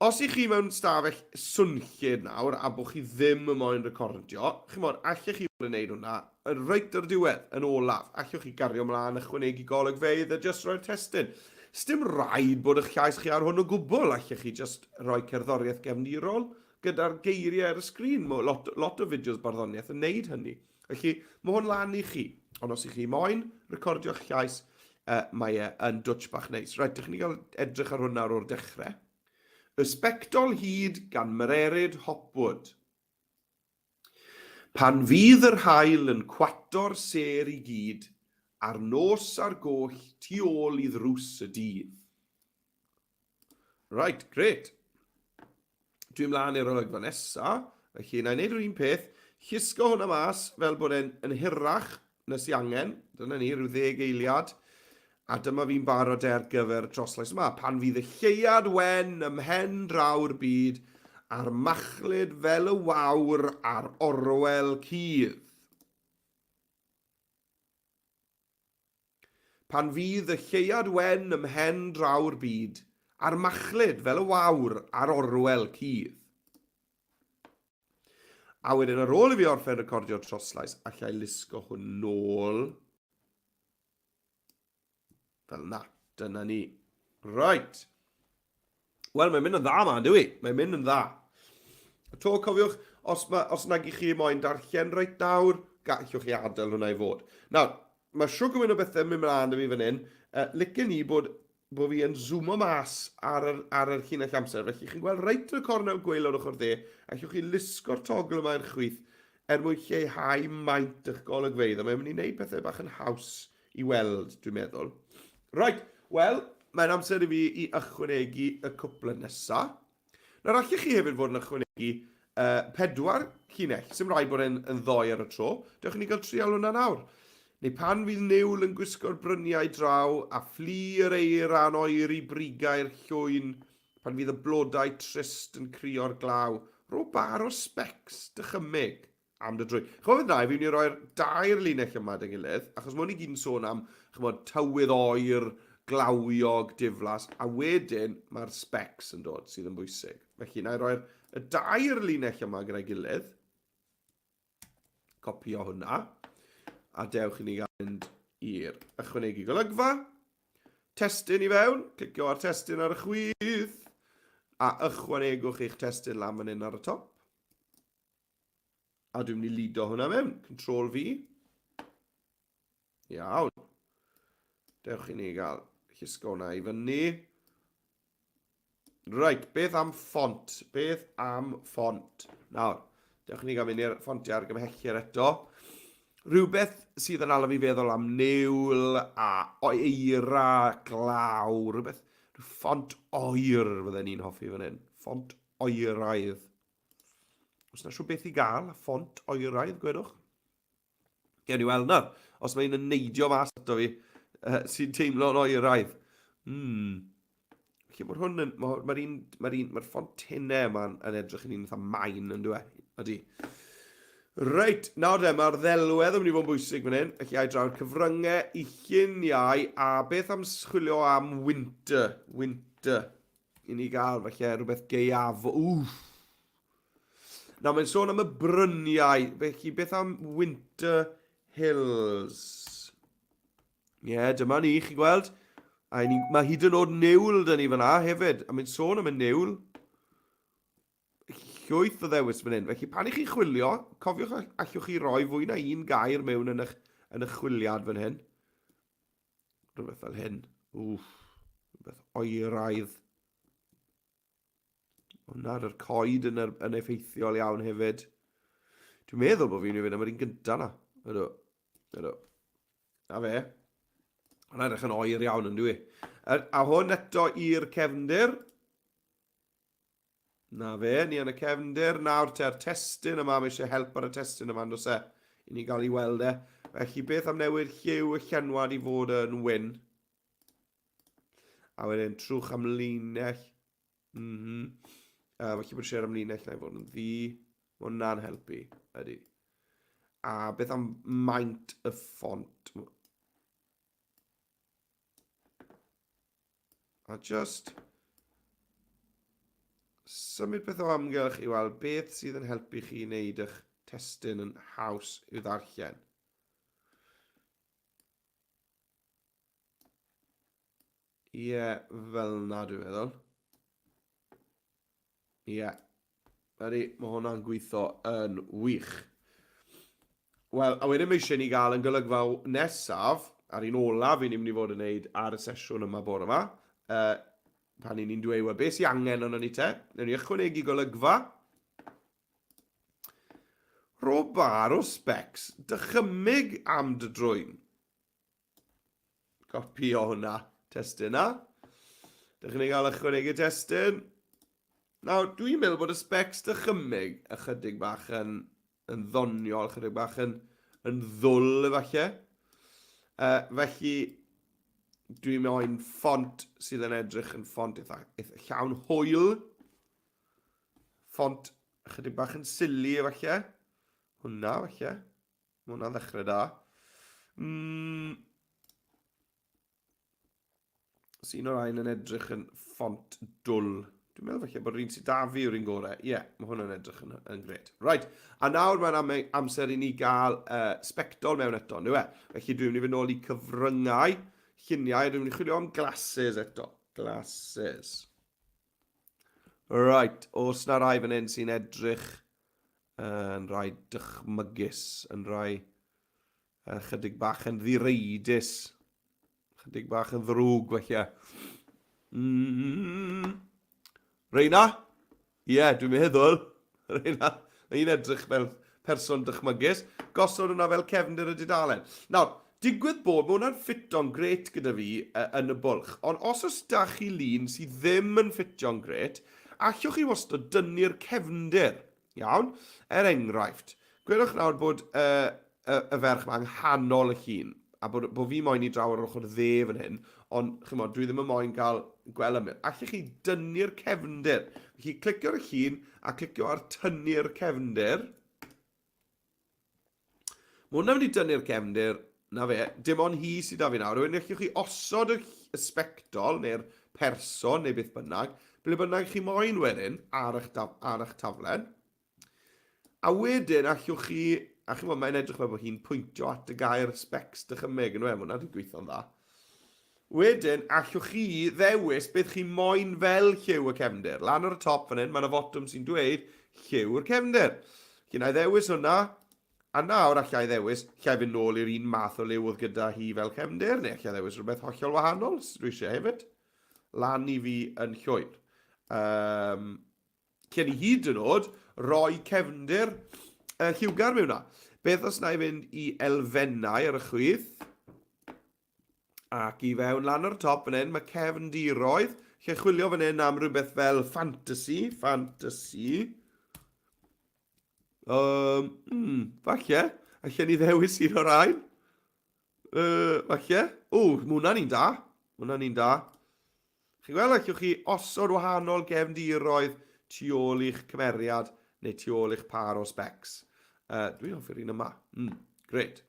os i chi mewn stafell swnllyd nawr a bod chi ddim yn moyn recordio, chimod, allech chi fod yn neud hwnna yn reit ar y diwedd, yn olaf. Allwch chi gario mlaen, ychwanegu golygfeydd a jyst rhoi'r testun. Sdim rhaid bod eich llais chi ar hwn o gwbl, allech chi jyst rhoi cerddoriaeth gefndirol gyda'r geiriau ar y sgrin. Mae lot, lot o fideos barddoniaeth yn neud hynny. Felly, mae hwn lan i chi. Ond os ych chi moyn recordio'ch llais, uh, mae e yn dwtsh bach neis. Reit, dych chi'n gael edrych ar hwn nawr o'r dechrau. Y Sbectol Hud gan Mererid Hopwood. Pan fydd yr haul yn cwato'r sêr i gyd, a'r nos ar goll tu ôl i ddrws y dydd. Right, grêt. Dwi'n mlaen i'r olygfa nesa, felly na i wneud yr un peth, llusgo hwnna mas fel bod e'n yn hirach na sy angen, dyna ni, rhyw ddeg eiliad, a dyma fi'n barod e ar gyfer y troslais yma. Pan fydd y lleuad wen ym mhen draw'r byd, a'r machlud fel y wawr ar orwel cudd. Pan fydd y lleuad wen ym mhen draw'r byd, a'r machlud fel y wawr ar orwel cudd. A wedyn ar ôl i fi orffen recordio'r troslais, allai lusgo hwn nôl. Fel na, dyna ni. Right. Wel, mae'n mynd yn dda ma, ynddo i? Mae'n mynd yn dda. A to, cofiwch, os, ma, os nag i chi moyn darllen reit nawr, gallwch chi adael hwnna i fod. Nawr, mae siw gymaint o bethau yn mynd mlaen 'da fi fan hyn. Licen i bod, bod fi yn zoomo mas ar yr, ar yr llinell amser. Felly chi'n gweld reit yn y cornel gwaelod ochr dde, allwch chi lusgo'r togl yma i'r chwith er mwyn lleihau maint eich golygfeydd. A mae'n mynd i wneud pethau bach yn haws i weld, dwi'n meddwl. Right, wel, mae'n amser i fi i ychwanegu y cwpled nesa. Nawr, allech chi hefyd fod yn ychwanegu pedwar llinell, sy'n rhaid bod e'n yn ddoi ar y tro. Dewch i ni gael trial hwnna nawr. Neu pan fydd niwl yn gwisgo'r bryniau draw a fflu yr eira'n oeri brigau'r llwyn, pan fydd y blodau trist yn crio'r glaw, rho bar o sbecs dychymyg am dy drwy. Ch'mod beth wna i, fi'n mynd i roi'r dair linell yma 'da'n gilydd, achos ma' hwn i gyd yn sôn am, ch'mod, tywydd oer, glawiog, diflas, a wedyn mae'r specs yn dod, sydd yn bwysig. Felly, na i roi'r y dair linell yma gyda'i gilydd, copio hwnna, a dewch i ni gael mynd i'r ychwanegu golygfa, testun i fewn, clicio ar testun ar y chwith, a ychwanegwch eich testun lan fan hyn ar y top. A dwi'n mynd i lido hwnna mewn. Control V. Iawn. Dewch i ni gael llusgo hwnna i fyny. Reit, beth am ffont? Beth am ffont? Nawr, dewch i ni gael mynd i'r ffontiau argymhellir eto. Rhywbeth sydd yn ala fi feddwl am niwl a eira, glaw, rhywbeth, rhyw ffont oer fydden ni'n hoffi fan hyn. Ffont oeraidd. Os na siw beth i gael, ffont oeraidd, gwedwch. Gewn ni weld nawr. Os mae un yn neidio mas ato fi, uh, sy'n teimlo'n oeraidd. Hmm. Felly mae'r hwn yn... Mae'r ma un, mae'r un, mae'r ffont tenau yma'n yn edrych yn un fatha main yn dweud. Ydy. Reit, nawr de, mae'r ddelwedd yn mynd i fod yn bwysig fan hyn. Felly ai draw'r cyfryngau i lluniau, a beth am chwilio am winter? Winter. I ni gael falle rhywbeth gaeaf. Wff! Nawr mae'n sôn am y bryniau, felly beth am Winter Hills? Ie, yeah, dyma ni, chi gweld? A ni, mae hyd yn oed niwl dyn ni fyna hefyd, a mae'n sôn am y niwl. Llwyth o ddewis fan hyn. Felly pan i chi chwilio, cofiwch allwch chi roi fwy na un gair mewn yn eich, yn eich chwiliad fan hyn. Rhywbeth fel hyn. Wff, rhywbeth oeraidd. Ond ar yr coed yn, er, yn effeithiol iawn hefyd. Dwi'n meddwl bod fi'n mynd i fynd am yr un gyntaf na. Ydw. Ydw. Na fe. Mae'n edrych yn oer iawn yn dwi. A hwn eto i'r cefndir. Na fe, ni yn y cefndir. Nawr te'r testun yma, mae eisiau help ar y testun yma, on'd oes e? I ni gael ei weld e. Felly beth am newid lliw y llenwad i fod yn wyn? A wedyn trwch am linell. Mm -hmm. Felly bod eisiau'r amlinell na i fod yn ddu. Mae hwnna'n helpu, ydy. A beth am maint y ffont? A just symud peth o amgylch i weld beth sydd yn helpu chi wneud eich testun yn haws i'w ddarllen. Ie, yeah, fel na dwi'n meddwl. Ie. Yeah. Ydy, mae hwnna'n gweithio yn wych. Wel, a wedyn mae eisiau ni gael yn golygfa nesaf, a'r un olaf i ni'n mynd i fod yn neud ar y sesiwn yma bore yma, uh, pan i ni'n dweud, wel, beth sy'n angen ono ni te? Newn ni ychwanegu golygfa. Rho bar o specs, dychymyg am dy drwyn. Copio hwnna, testun na. Dych chi'n gael ychwanegu testun. Nawr, dwi'n meddwl bod y specs dychymyg ychydig bach yn, yn ddoniol, ychydig bach yn, yn ddwl efallai. Uh, felly, dwi'n moyn ffont sydd yn edrych yn ffont eitha, eitha llawn hwyl. Ffont ychydig bach yn silly efallai. Hwna, falle. Mae hwnna'n ddechrau da. Mm. Os un o'r rhain yn edrych yn ffont dwl. Dwi'n meddwl falle bod yr un sydd da fi yw'r un gorau. Ie, yeah, mae hwnna'n edrych yn, yn gret. Right, a nawr mae'n am amser i ni gael uh, sbectol mewn eto, ynddo e? Felly dwi'n mynd i fynd nôl i cyfryngau, lluniau, dwi'n mynd i chwilio am glasses eto. Glasses. Right, os na rai fan hyn sy'n edrych yn rhai dychmygus, yn rhai chydig bach yn ddireidus, chydig bach yn ddrwg felly. Mm. Reina? Ie, yeah, dwi'n meddwl. Reina, mae hi'n edrych fel person dychmygus. Gosod hwnna fel cefndir y dudalen. Nawr, digwydd bod, mae hwnna'n ffito'n gret gyda fi yn y bwlch. Ond os oes da chi lun sydd ddim yn ffitio'n gret, allwch chi wastad dynnu'r cefndir. Iawn? Er enghraifft, gwelwch nawr bod y, y, y ferch yma yng nghanol y llun, a bod, bod fi moyn i draw ar ochr dde fan hyn, ond chimod, dwi ddim yn moyn cael gweld ymyl. Allwch chi dynnu'r cefndir. Felly clicio ar y llun a clicio ar tynnu'r cefndir. Mae hwnna'n mynd i dynnu'r cefndir, na fe, dim ond hi sydd â fi nawr. Wedyn allwch chi osod y, y sbectol neu'r person neu beth bynnag, ble bynnag chi moyn wedyn ar eich, ar eich taflen. A wedyn allwch chi, a chi'n mae'n edrych fel bod hi'n pwyntio at y gair specs dychymyg, yn we, mae hwnna wedi gweithio'n dda. Wedyn, allwch chi ddewis beth chi moyn fel lliw y cefndir. Lan ar y top fan hyn, mae yna fotwm sy'n dweud lliw'r cefndir. Felly, na i ddewis hwnna, a nawr allai ddewis, allai fynd nôl i'r un math o liw oedd gyda hi fel cefndir, neu allai ddewis rhywbeth hollol wahanol, os dwi eisiau hefyd. Lan i fi yn llwyr. Um, Cyn i hyd yn oed roi cefndir uh, lliwgar mewn na. Beth os na i fynd i elfennau ar y chwith? Ac i fewn lan ar y top fan hyn, mae cefndiroedd. Lle chwilio fan hyn am rhywbeth fel fantasy, fantasy. Um, mm, falle, allan ni ddewis un o'r rhain. Uh, falle. O, mae hwnna'n un da. Mae hwnna'n un da. Chi'n gweld, allwch chi osod wahanol gefndiroedd tu ôl i'ch cymeriad neu tu ôl i'ch par o specs. Uh, dwi'n hoffi'r un yma. Mm, great.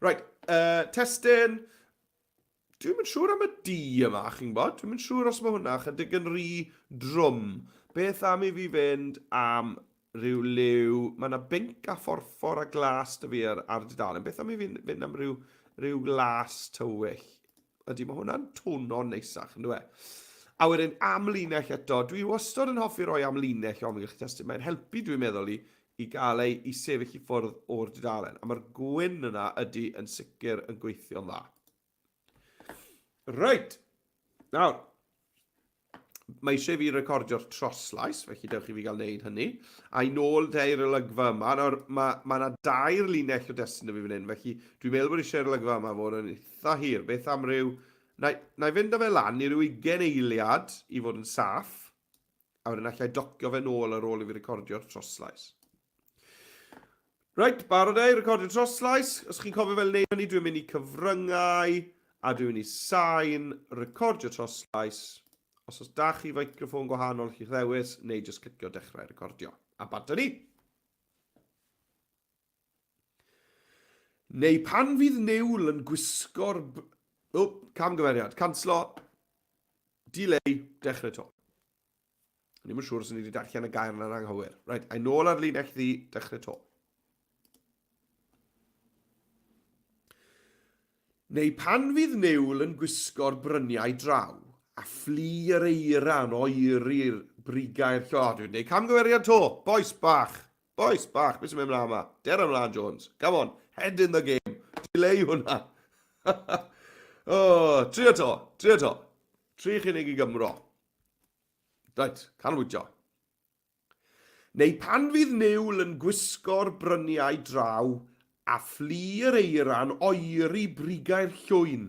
Right, uh, testun. Dwi'n yn siŵr am y D yma, chi'n gwybod? Dwi'n yn siŵr os mae hwnna chydig yn rhy drwm. Beth am i fi fynd am rhyw liw... Mae yna binc a phorffor a glas dy fi ar, ar dudalen. Beth am i fi fynd am rhyw, rhyw glas tywyll? Ydy, mae hwnna'n tono'n neisach, yn dwi? A wedyn amlinell eto, dwi wastad yn hoffi roi amlinell o amgylch testun. Mae'n helpu, dwi'n meddwl, i, i gael ei i sefyll i ffwrdd o'r dudalen. A mae'r gwyn yna ydy yn sicr yn gweithio'n dda. Reit, nawr, mae eisiau fi recordio'r troslais, felly dewch i fi gael neud hynny. A i nôl te i'r olygfa yma, nawr mae ma yna dair linell o destun y fi fan hyn, felly dwi'n meddwl bod eisiau'r olygfa yma fod yn eitha hir. Beth am ryw... Na, na i fynd â fe lan i ryw 20 eiliad i fod yn saff, a wedyn allai docio fe nôl ar ôl i fi recordio'r troslais. Reit, barod e i recordio troslais. Os chi'n cofio fel wneud hynny, dwi'n mynd i cyfryngau a dwi'n mynd i sain, recordio troslais. Os oes da chi feicroffon gwahanol chi'ch ddewis, neu jyst clicio dechrau recordio. A bant ni! Neu pan fydd niwl yn gwisgo'r... O, camgymeriad. Canslo. Delay. Dechrau to. O'n i'm yn siŵr os o'n i wedi darllen y gair yna'n anghywir. Reit, a'i nôl ar linell ddi, dechrau to. Neu pan fydd niwl yn gwisgo'r bryniau draw, a fflu yr eira yn oeri'r brigau'r llo. O, dwi'n gwneud camgymeriad to! Bois bach! Bois bach, beth sy'n mynd mlaen yma? Der ymlaen, Jones. Come on, head in the game. Delay hwnna. oh, trio to, trio to. Tri chynnig i Gymro. Reit, canolbwyntio. Neu pan fydd niwl yn gwisgo'r bryniau draw a fflu yr eira'n oeri brigau'r llwyn.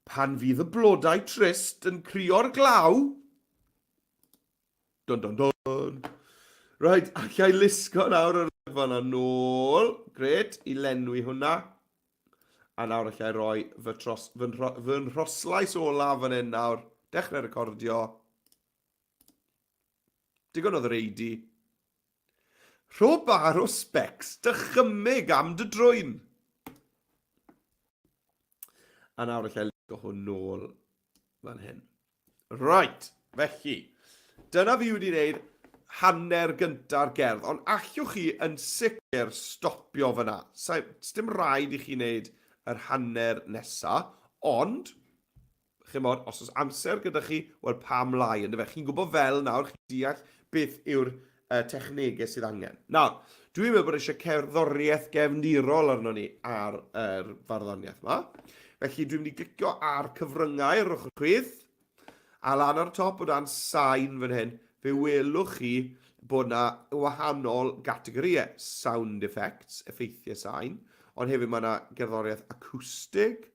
Pan fydd y blodau trist yn crio'r glaw. Dun dun dun. Reit, allai lusgo nawr yr olygfa yna nôl. Gret, i lenwi hwnna. A nawr allai roi fy, tros, fy, fy nhroslais olaf fan hyn nawr. Dechrau recordio. Digon o ddreidi. Rho bar o sbecs dychymyg am dy drwyn. A nawr allai licio hwn nôl fan hyn. Right, felly, dyna fi wedi wneud hanner gynta'r gerdd, ond allwch chi yn sicr stopio fyna. Dim rhaid i chi wneud yr hanner nesa, ond Chimod, os oes amser gyda chi, wel pam lai, yndyfe? Chi'n gwybod fel nawr, chi'n deall beth yw'r uh, technegau sydd angen. Nawr, dwi'n meddwl bod eisiau cerddoriaeth gefndirol arno ni ar yr farddoniaeth yma. Felly dwi'n mynd i glicio ar cyfryngau ar ochr chwith, a lan ar y top o dan sain fan hyn, fe welwch chi bod yna wahanol gategorïau. Sound effects, effeithiau sain, ond hefyd mae yna gerddoriaeth acoustig,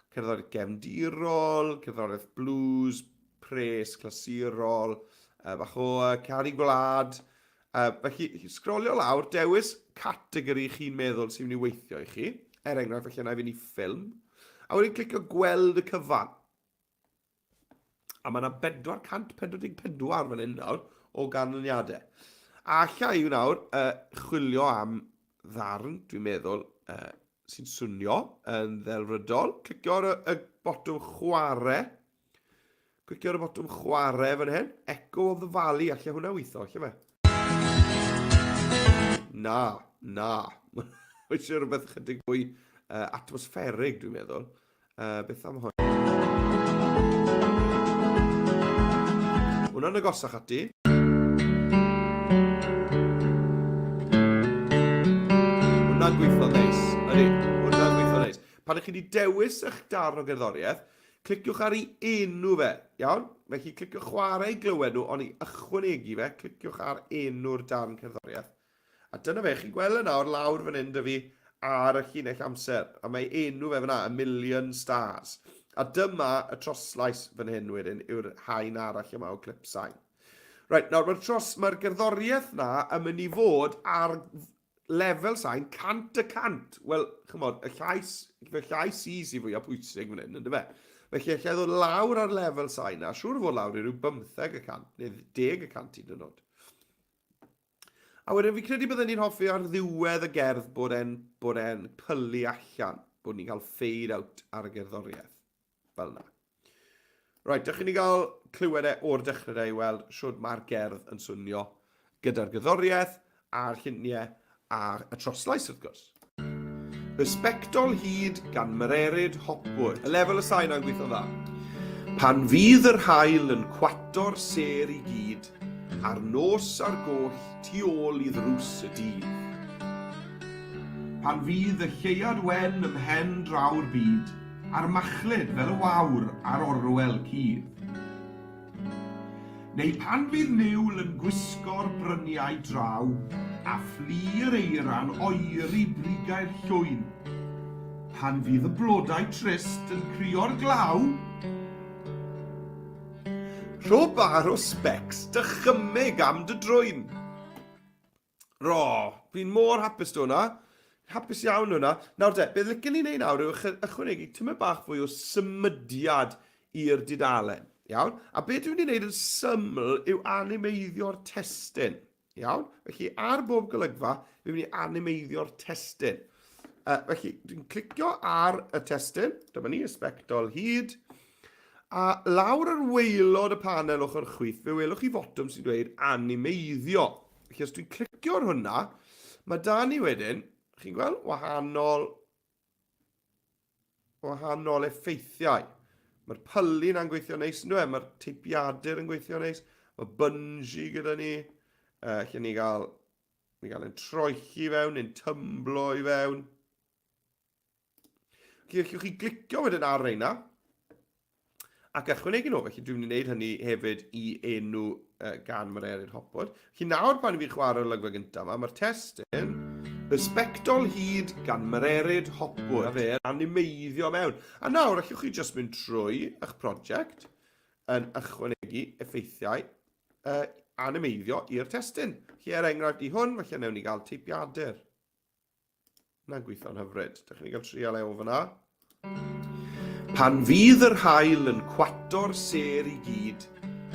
Cerddoriaeth gefndirol, cerddoriaeth blues, pres, clasurol, uh, bach o uh, canu gwlad. Uh, felly, sgrolio lawr, dewis categori chi'n meddwl sy'n mynd i weithio i chi. Er enghraifft, felly yna i fynd i ffilm. A wedyn clicio gweld y cyfan. A mae yna 444 fan hyn nawr o ganlyniadau. A alla i nawr uh, chwilio am ddarn, dwi'n meddwl, uh, sy'n swnio yn ddelfrydol. Clicio ar y, y botwm chwarae. Clicio ar y botwm chwarae fan hyn. Echo of the Valley, allai hwnna weithio, allai fe? Na, na. Mae eisiau rhywbeth chydig fwy uh, atmosfferig, dwi'n meddwl. Uh, beth am hwn? Hwna'n agosach ati. Hwna'n gweithio'n neis. Ydy, hwna'n gweithio'n neis. Pan ych chi wedi dewis eich darn o gerddoriaeth, cliciwch ar ei enw fe, iawn? Felly cliciwch chwarae i glywed nhw, ond i ychwanegu fe, cliciwch ar enw'r darn cerddoriaeth. A dyna fe, chi'n gweld e nawr lawr fan hyn 'da fi ar y llinell amser, a mae enw fe fyna, A Million Stars. A dyma y troslais fan hyn wedyn, yw'r haen arall yma o clip sain. Reit, nawr mae'r tros, mae'r gerddoriaeth na yn mynd i fod ar lefel sain 100%. Wel, chymod, y llais, fy llais i sy'n fwyaf pwysig fan hyn, ynddo fe? Felly, allai ddod lawr ar lefel sain na, siŵr o fod lawr i ryw 15%, neu 10% hyd yn oed. A wedyn fi credu bydden ni'n hoffi ar ddiwedd y gerdd bod e'n bod e'n pylu allan, bod ni'n cael fade out ar y gerddoriaeth. Fel yna. Right, dych chi'n gael clywed e o'r dechrau e i weld siwr mae'r gerdd yn swnio gyda'r gerddoriaeth a'r lluniau a'r y troslais wrth gwrs. Y Sbectol Hud gan Mererid Hopwood. Y lefel y sain a'n gweithio'n dda. Pan fydd yr haul yn cwato'r sêr i gyd, a'r nos ar goll tu ôl i ddrws y dydd. Pan fydd y lleuad wen ym mhen draw'r byd, a'r machlud fel y wawr ar orwel cudd. Neu pan fydd niwl yn gwisgo'r bryniau draw, a fflu yr eira'n oeri brigau'r llwyn. Pan fydd y blodau trist yn crio'r glaw. Rho bar o sbecs dychymyg am dy drwyn. Ro, fi'n mor hapus 'da hwnna. Hapus iawn hwnna. Nawr te, beth licen ni wneud nawr yw ychwanegu tymed bach fwy o symudiad i'r dudalen. Iawn? A beth dwi'n mynd i wneud yn syml yw animeiddio'r testun. Iawn? Felly ar bob golygfa, fi'n mynd i animeiddio'r testun. Felly, dwi'n clicio ar y testun, dyma ni, y sbectol hyd, a lawr ar waelod y panel ochr chwith, fe welwch chi fotwm sy'n dweud animeiddio. Felly, os dwi'n clicio ar hwnna, mae da ni wedyn, chi'n gweld, wahanol wahanol effeithiau. Mae'r pylu na'n gweithio neis, ynddo e? Mae'r teipiadur yn gweithio neis. Mae bungee gyda ni, lle ni gael, ni gael ein troelli fewn, neu'n tymblo i fewn. Felly, allwch chi glicio wedyn ar reina ac ychwanegu nhw. Felly dwi'n mynd i wneud hynny hefyd i enw gan Mererid Hopwood. Felly nawr pan i fi chwarae'r olygfa gyntaf yma, mae'r testun Y Sbectol Hud gan Mererid Hopwood. A fe animeiddio mewn. A nawr allwch chi jyst mynd trwy eich prosiect yn ychwanegu effeithiau animeiddio i'r testun. Felly er enghraifft i hwn, falle newn ni gael teipiadur. Na'n gweithio'n hyfryd. Dych chi'n cael trial e o fyna. Pan fydd yr haul yn cwato'r sêr i gyd,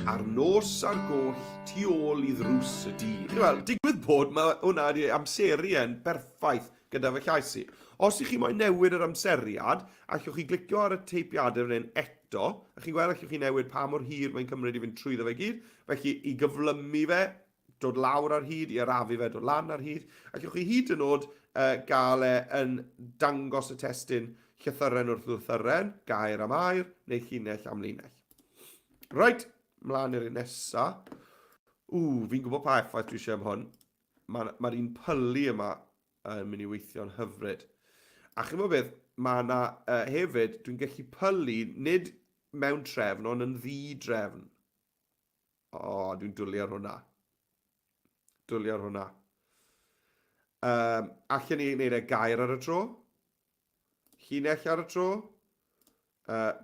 a'r nos ar goll tu ôl i ddrws y dydd. Wel, digwydd bod mae hwnna wedi amseru e'n berffaith gyda fy llais i. Os ych chi moyn newid yr amseriad, allwch chi glicio ar y teipiadau fan hyn eto, a chi'n gweld allwch chi newid pa mor hir mae'n cymryd i fynd trwyddo fe gyd. Felly, i gyflymu fe, dod lawr ar hyd, i arafu fe, dod lan ar hyd. Allwch chi hyd yn oed gael e yn dangos y testun llythyren wrth lythyren, gair am air, neu llinell am linell. Reit, mlaen i'r un nesa. Ww, fi'n gwybod pa effaith dwi eisiau am hwn. Mae'r ma un pylu yma yn mynd i weithio'n hyfryd. A chi'n gwybod beth, mae yna uh, hefyd, dwi'n gallu pylu nid mewn trefn, ond yn ddi-drefn. O, dwi'n dwlu ar hwnna. Dwlu ar hwnna. Um, allan ni wneud e gair ar y tro? Llinell ar y tro?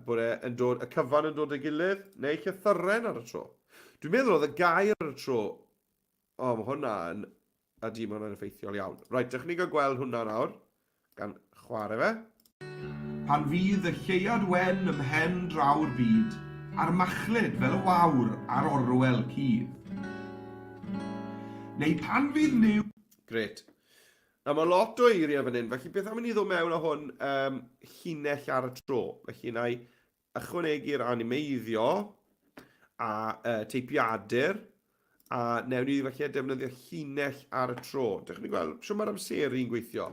Bod e yn dod, y cyfan yn dod ei gilydd? Neu llythyren ar y tro? Dwi'n meddwl oedd y gair ar y tro. O, mae hwnna yn Ydy, mae hwnna'n effeithiol iawn. Reit, dych ni gael gweld hwnna nawr, gan chwarae fe. Pan fydd y lleuad wen ym mhen draw'r byd, a'r machlud fel y wawr ar orwel cudd. Neu pan fydd niw... Grêt. Nawr, mae lot o eiriau fan hyn, felly beth am i ni ddod mewn â hwn um, llinell ar y tro. Felly, na i ychwanegu'r animeiddio a uh, teipiadur, a newn ni falle defnyddio llinell ar y tro. Dych chi'n gweld sut mae'r amseru'n gweithio?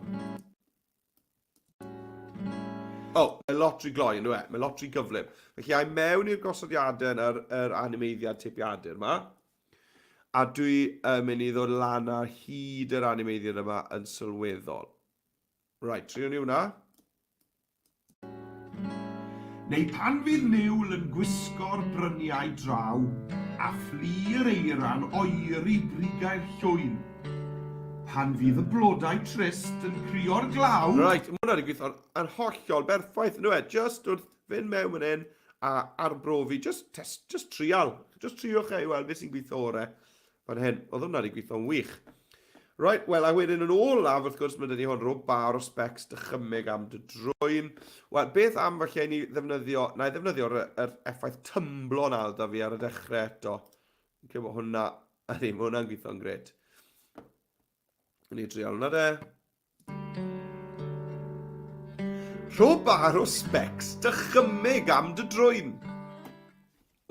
O, oh, mae lot rhy gloi yn e? Mae lot rhy gyflym. Felly, ai mewn i'r gosodiadau yn yr, yr animeiddiad teipiadur yma, a dwi yn mynd i ddod lan ar hyd yr animeiddiad yma yn sylweddol. Right, triwn ni hwnna. Neu pan fydd niwl yn gwisgo'r bryniau draw, a fflu'r eira'n oeri brigau'r llwyn. Pan fydd y blodau trist yn crio'r glaw. Reit, mae hwnna wedi gweithio'n yn hollol berffaith, yndyw e? Just wrth fynd mewn fan hyn a arbrofi, just test, just trial, just triwch e i weld beth sy'n gweithio orau. Fan hyn, oedd hwnna wedi gweithio'n wych. Right, wel, a wedyn yn olaf, wrth gwrs, mae dyn ni hwn, rho bar o specs dychymyg am dy drwyn. Wel, beth am falle i ni ddefnyddio, na i ddefnyddio'r yr effaith tymblo na oedd da fi ar y dechrau eto. Fi'n credu bod hwnna, ydy, mae hwnna'n gweithio'n gret. Ni drial hwnna de. Rho bar o specs dychymyg am dy drwyn.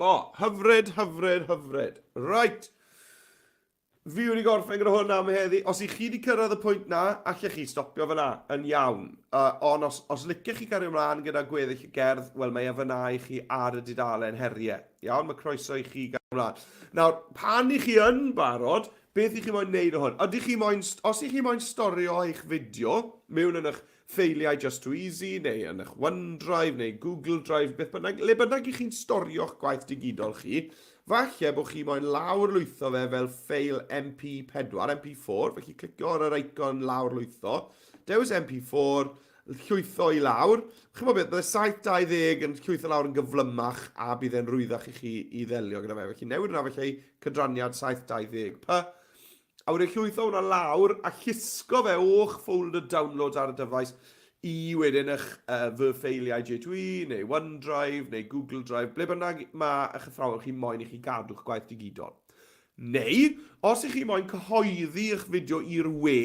O, hyfryd, hyfryd, hyfryd. Right. Fi wedi gorffen gyda hwn am heddi. Os i chi wedi cyrraedd y pwynt na, allech chi stopio fyna, yn iawn. Ond os, os licech chi gario ymlaen gyda gweddill y gerdd, wel mae e fyna i chi ar y dudalen heriau. Iawn, mae croeso i chi gario ymlaen. Nawr, pan i chi yn barod, beth i chi moyn neud o hwn? Ydych chi moyn, os i chi moyn storio eich fideo mewn yn eich ffeiliau Just Too Easy, neu yn eich OneDrive, neu Google Drive, beth bynnag, le bynnag i chi'n storio'ch gwaith digidol chi, falle bod chi moyn lawrlwytho fe fel ffeil MP4, MP4, felly clicio ar yr icon lawrlwytho, dewis MP4, llwytho i lawr. Chi'n bod beth, bydde 720 yn llwytho lawr yn gyflymach a bydd e'n rwyddach i chi i ddelio gyda fe. Felly newid hwnna felly cydraniad 720p. A wedyn llwytho hwnna lawr a llusgo fe o'ch folder downloads ar y dyfais i wedyn eich uh, fy ffeiliau J2E neu OneDrive neu Google Drive, ble bynnag mae eich athrawon chi moyn i chi gadw'ch gwaith digidol. Neu, os ych chi moyn cyhoeddi eich fideo i'r we,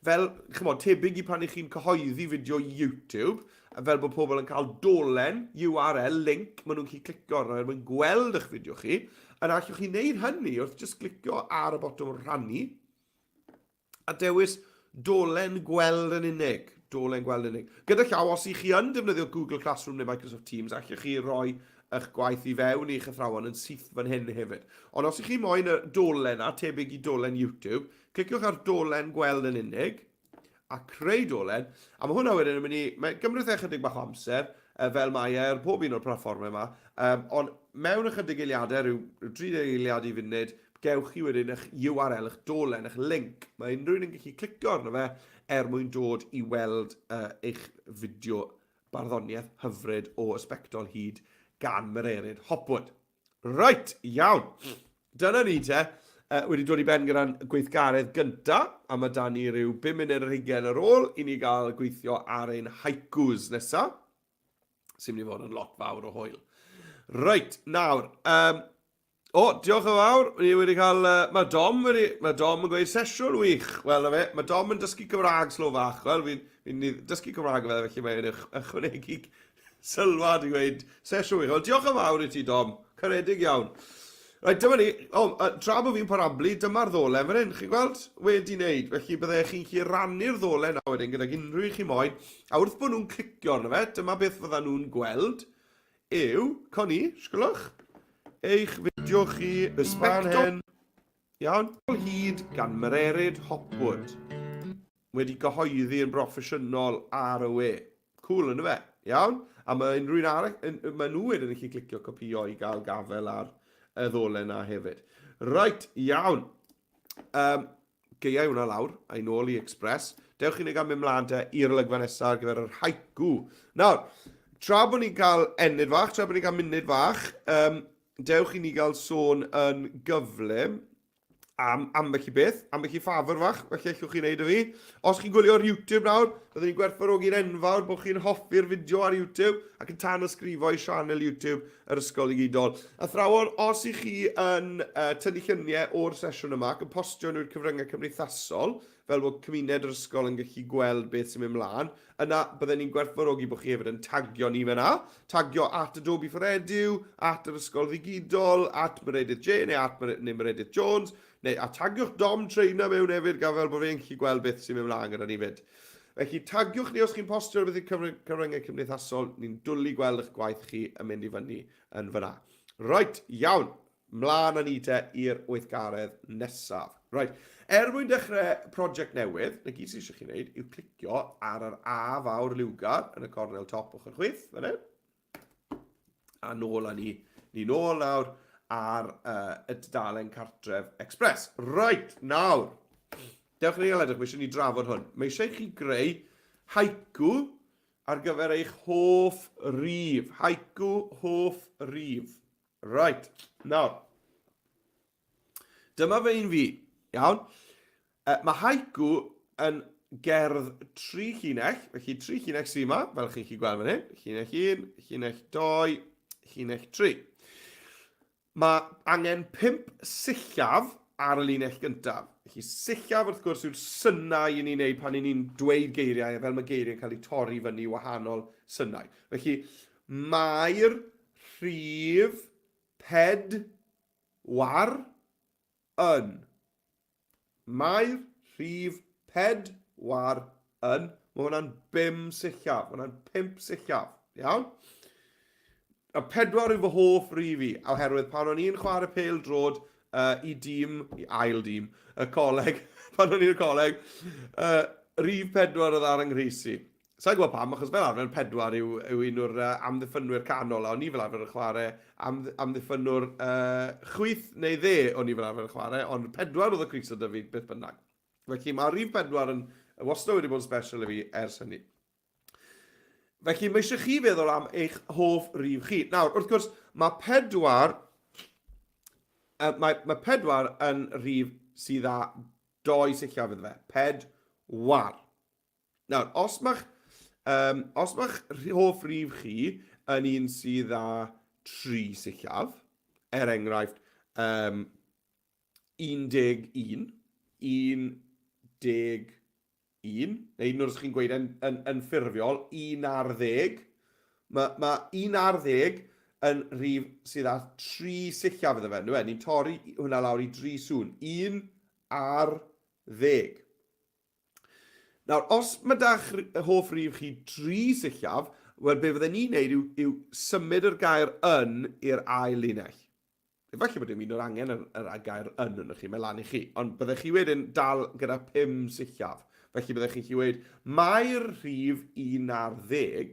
fel, chymod, tebyg i pan ych chi'n cyhoeddi fideo i YouTube, fel bod pobl yn cael dolen, URL, link, maen nhw'n gallu clicio arno er mwyn gweld eich fideo chi, yna allwch chi wneud hynny wrth jyst clicio ar y botwm rhannu, a dewis dolen gweld yn unig. Dolen gweld yn unig. Gyda llaw, os ych chi yn defnyddio Google Classroom neu Microsoft Teams, allwch chi roi eich gwaith i fewn i'ch athrawon yn syth fan hyn hefyd. Ond os ych chi moyn y dolen na, tebyg i dolen YouTube, cliciwch ar dolen gweld yn unig, a creu dolen, a mae hwnna wedyn yn mynd i... Mae gymryd e chydig bach o amser, fel mae e ar pob un o'r platfformau yma, um, ond mewn ychydig eiliadau, rhyw, rhyw 30 eiliad i funud, gewch chi wedyn eich URL, eich dolen, eich link. Mae unrhyw un yn gallu clicio arno fe er mwyn dod i weld eich fideo barddoniaeth hyfryd o Ysbectol Hud gan Mererid Hopwood. Reit, iawn. Dyna ni te. Wedi dod i ben gyda'n gweithgaredd gynta, a mae da ni ryw 5 munud ar hugain ar ôl i ni gael gweithio ar ein haikus nesa, sy'n mynd i fod yn lot fawr o hwyl. Reit, nawr, um, o, diolch yn fawr, ni wedi cael, mae Dom wedi, mae Dom yn gweud sesiwn wych. Wel, na fe, mae Dom yn dysgu Cymraeg slo fach. Wel, fi'n fi dysgu Cymraeg fe, felly mae'n ychwanegu Sylwad i gweud, sesiwn wych. Wel, diolch yn fawr i ti, Dom. Caredig iawn. Reit, dyma ni. O, tra bod fi'n parablu, dyma'r ddolen fan hyn. Chi'n gweld? Wedi wneud. Felly bydde chi'n gallu rannu'r ddolen na wedyn gydag unrhyw un chi moyn. A wrth bod nhw'n clicio arno fe, dyma beth fyddan nhw'n gweld yw, con i, sgwlwch, eich fideo chi fan hyn. Iawn. Hyd gan Mererid Hopwood. Wedi gyhoeddi yn broffesiynol ar y we. Cŵl, yn fe? Iawn? A mae unrhyw un arall, mae nhw wedyn yn gallu clicio copïo i gael gafael ar y ddolen na hefyd. Right, iawn. Um, geiau hwnna lawr, a'i nôl i Express. Dewch i ni gael mynd mlaen te i'r olygfa nesaf ar gyfer yr haiku. Nawr, tra bod ni'n cael ennyd fach, tra bod ni'n cael munud fach, um, dewch i ni gael sôn yn gyflym am ambell i beth, ambell i ffafr fach, felly allwch chi wneud y fi. Os chi'n gwylio ar YouTube nawr, byddwn ni'n gwerthfawrogi'n enfawr bod chi'n hoffi'r fideo ar YouTube ac yn tan ysgrifo i sianel YouTube yr Ysgol Ddigidol. Athrawon, os ych chi yn uh, tynnu lluniau o'r sesiwn yma ac yn postio nhw i'r cyfryngau cymdeithasol, fel bod cymuned yr ysgol yn gallu gweld beth sy'n mynd mlaen, yna bydden ni'n gwerthfawrogi bod chi hefyd yn tagio ni fyna. Tagio at Adobe for Edu, at yr Ysgol Ddigidol, at Meredith J neu at Mere neu Meredith Jones, neu a tagiwch Dom Trainer mewn hefyd, gan fel bod fe'n gallu gweld beth sy'n mynd mlaen gyda ni fyd. Felly tagiwch ni os chi'n postio rhywbeth i'r cyfryngau cymdeithasol, ni'n dwlu gweld eich gwaith chi yn mynd i fyny yn fyna. Right, iawn. Mlaen â ni te i'r weithgaredd nesaf. Reit, er mwyn dechrau prosiect newydd, na gyd sydd eisiau chi wneud yw clicio ar yr A fawr liwgar yn y cornel top ochr chwith, fan hyn. A nôl â ni. Ni nôl nawr ar uh, y dudalen cartref Express. Reit, nawr. Dewch i ni gael edrych, mae eisiau ni drafod hwn. Mae eisiau chi greu haiku ar gyfer eich hoff rif. Haiku hoff rif. Right, nawr. Dyma fy un fi, iawn. Uh, mae haiku yn gerdd tri llinell, felly tri llinell sydd yma, fel chi'n gallu gweld fan hyn. Llinell 1, llinell 2, llinell 3. Mae angen pump sillaf ar y linell gyntaf. Felly sillaf wrth gwrs yw'r synau i ni'n neud pan i ni'n dweud geiriau, a fel mae geiriau'n cael eu torri fyny wahanol synau. Felly mae'r Rhif pedwar yn. Mae'r rhif pedwar yn. Mae hwnna'n bum sillaf. Mae hwnna'n pump sillaf. Iawn? Y pedwar yw fy hoff rif i, oherwydd pan o'n i'n chwarae pêl drod uh, i dîm, i ail dîm, y coleg, pan o'n i'n y coleg, uh, rhif pedwar oedd ar yng nghrys i. Sa i'n gwybod pam, achos fel arfer pedwar yw, yw un o'r uh, amddiffynwyr canol, a o'n i fel arfer yn chwarae am, amddiffynwr uh, chwith neu dde o'n i fel arfer yn chwarae, ond pedwar oedd y crys o dy fi, beth bynnag. Felly mae rhif pedwar yn wastad wedi bod yn special i fi ers hynny. Felly mae eisiau chi feddwl am eich hoff rif chi. Nawr, wrth gwrs, mae pedwar, uh, mae, mae pedwar yn rhif sydd â doi sillaf iddo fe. Pedwar. Nawr, os ma'ch, um, os ma'ch hoff rif chi yn un sydd â tri sillaf, er enghraifft, um, 11, 11, neu hyd yn oed os chi'n gweud yn, yn, yn ffurfiol, 11, mae, mae 11 yn rhif sydd â tri sillaf iddo fe, yndyw e? Ni'n torri hwnna lawr i dri sŵn. 1 ar ddeg. Nawr, os mae da'ch hoff rif chi dri sillaf, wel, be fydden ni'n neud yw, yw symud yr gair yn i'r ail linell. Efallai bod dim un o'r angen yr, yr gair yn yno chi, mae lan i chi. Ond byddech chi wedyn dal gyda pum sillaf. Felly byddech chi'n gallu gweud, mae'r rhif un ar ddeg,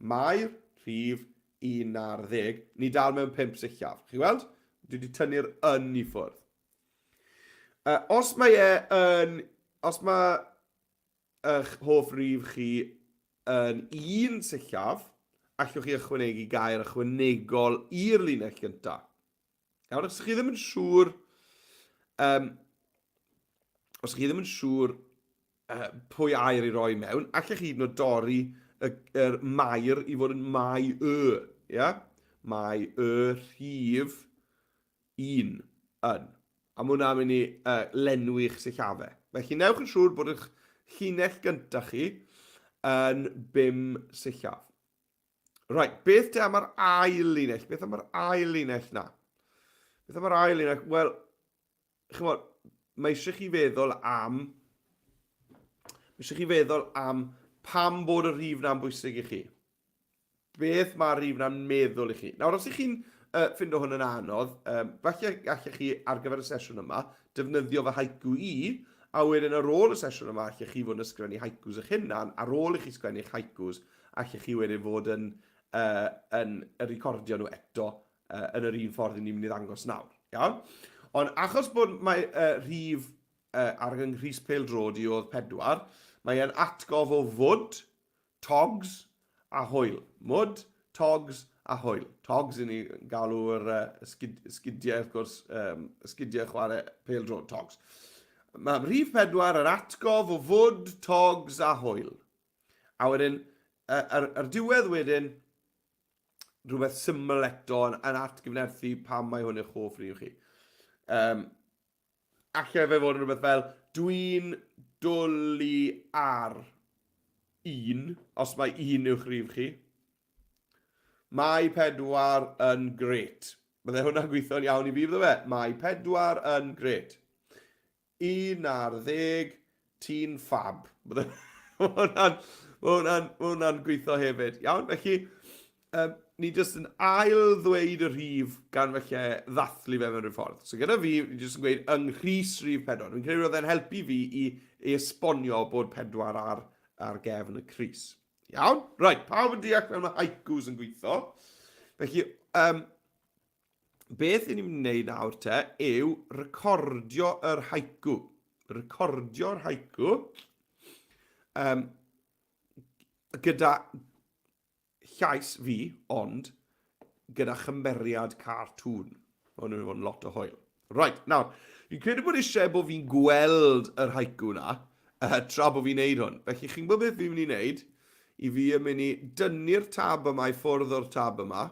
mae'r rhif un ar ddeg, ni dal mewn pump sillaf. Chi weld? Dwi wedi tynnu'r yn i ffwrdd. Uh, os mae e yn... Os mae eich hoff rif chi yn un sillaf, allwch chi ychwanegu gair ychwanegol i'r linell gyntaf. Nawr, os chi ddim yn siŵr, um, os chi ddim yn siŵr uh, pwy air i roi mewn, allech chi hyd yn oed dorri y, yr mair i fod yn mae y, ia? Mae y rhif un yn. A mae hwnna'n mynd i uh, lenwi'ch sillafau. Felly newch yn siŵr bod eich llinell gyntaf chi yn bum sillaf. Right, beth te am yr ail linell? Beth am yr ail linell na? Beth am yr ail linell? Wel, chymod, mae eisiau chi feddwl am... Mae eisiau chi feddwl am pam bod y rhif na'n bwysig i chi. Beth mae'r rhif 'na'n meddwl i chi? Nawr, os ych chi'n uh, ffindo hwn yn anodd, um, falle gallech chi ar gyfer y sesiwn yma defnyddio fy haiku i, a wedyn ar ôl y sesiwn yma allech chi fod yn ysgrifennu haikus eich hunan, ar ôl i chi sgwennu eich haikus, allech chi wedyn fod yn, uh, yn recordio nhw eto uh, yn yr un ffordd i ni'n mynd i ddangos nawr. Iawn? Ond achos bod mae uh, rhif uh, ar yng nghrys pêl-droed i oedd pedwar, mae e'n atgof o fwd, Togs a hwyl. Mwd, togs a hwyl. Togs i ni galw yr uh, sgid, sgidiau, wrth gwrs, um, sgidiau chwarae pêl-droed, togs. Mae rhif pedwar yr atgof o fwd, togs a hwyl. A wedyn, yr, yr diwedd wedyn, rhywbeth syml eto yn, yn atgyfnerthu pam mae hwn eich hoff rif chi. Um, Allai fe fod yn rhywbeth fel, dwi'n dwlu ar un, os mae un yw'ch rhif chi. Mae pedwar yn gret. Bydde hwnna'n gweithio'n iawn i fi, bydde fe? Mae pedwar yn gret. 11, ti'n ffab. Mae hwnna'n ma hwnna, ma hwnna gweithio hefyd. Iawn, felly, um, ni jyst yn ail ddweud y rhif gan felly ddathlu fe mewn rhyw ffordd. So gyda fi, ni jyst yn gweud yng nghrys rhif pedwar. Dwi'n credu roedd e'n helpu fi i, i esbonio bod pedwar ar, ar gefn y crys. Iawn? Right, pawb yn deall fel mae haikus yn gweithio. Felly, um, Beth i ni'n mynd i wneud nawr te yw recordio yr haiku. Recordio'r haiku um, gyda llais fi, ond gyda chymeriad cartŵn. Mae hwn yn mynd i fod yn lot o hwyl. Right, nawr, fi'n credu bod eisiau bod fi'n gweld yr haiku na, uh, tra bod fi'n neud hwn. Felly, chi'n gwybod beth fi'n mynd i wneud? I fi yn mynd i dynnu'r tab yma i ffwrdd o'r tab yma.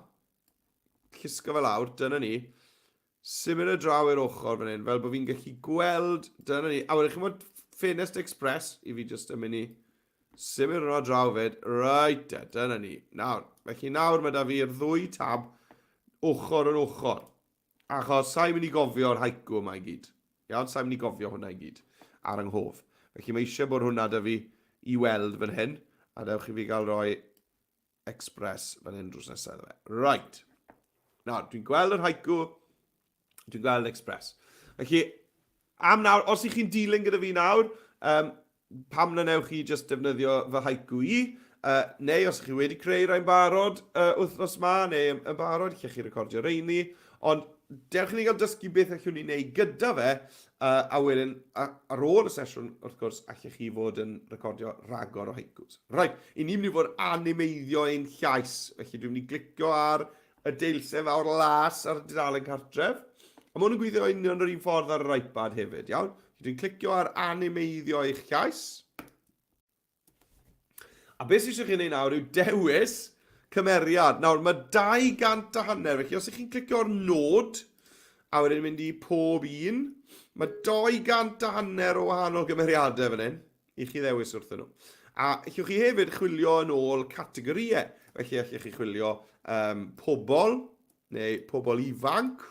Llusgo fe lawr, dyna ni. Symud y draw i'r ochr fan hyn, fel bod fi'n gallu gweld, dyna ni. A wedyn chi'n bod ffenest express, i fi jyst yn mynd i symud hwnna draw fyd. Right, de, dyna ni. Nawr, felly nawr mae da fi'r ddwy tab ochr yn ochr. Achos sa'n mynd i gofio'r haiku yma i gyd. Iawn, sa'n mynd i gofio hwnna i gyd ar yng nghof. Felly mae eisiau bod hwnna da fi i weld fan hyn. A dewch i fi gael rhoi Express fan hyn drws nesaf iddo fe. Right. Nawr, dwi'n gweld yr haiku, dwi'n gweld Express. Felly, am nawr, os ych chi'n dilyn gyda fi nawr, um, pam na newch chi just defnyddio fy haiku i, uh, neu os ych chi wedi creu rhai'n barod uh, wythnos ma, neu yn barod, lle chi recordio reini, ond dewch i ni gael dysgu beth allwn ni wneud gyda fe, uh, a wedyn, ar ôl y sesiwn, wrth gwrs, allech chi fod yn recordio rhagor o haikus. Reit, i ni'n mynd i fod animeiddio ein llais, felly dwi'n mynd i glicio ar y deilsen fawr las ar y dudalen cartref. A mae hwn yn gweithio union yr un ffordd ar yr iPad hefyd, iawn? Dwi'n clicio ar animeiddio eich llais. A beth sydd eisiau chi wneud nawr yw dewis cymeriad. Nawr, mae 200 a hanner, felly os ych chi'n clicio ar nod, A wedyn mynd i pob un. Mae 200 a hanner o wahanol gymeriadau fan hyn i chi ddewis wrthyn nhw. A allwch chi hefyd chwilio yn ôl categorïau. Felly allwch chi chwilio um, pobl, neu pobl ifanc,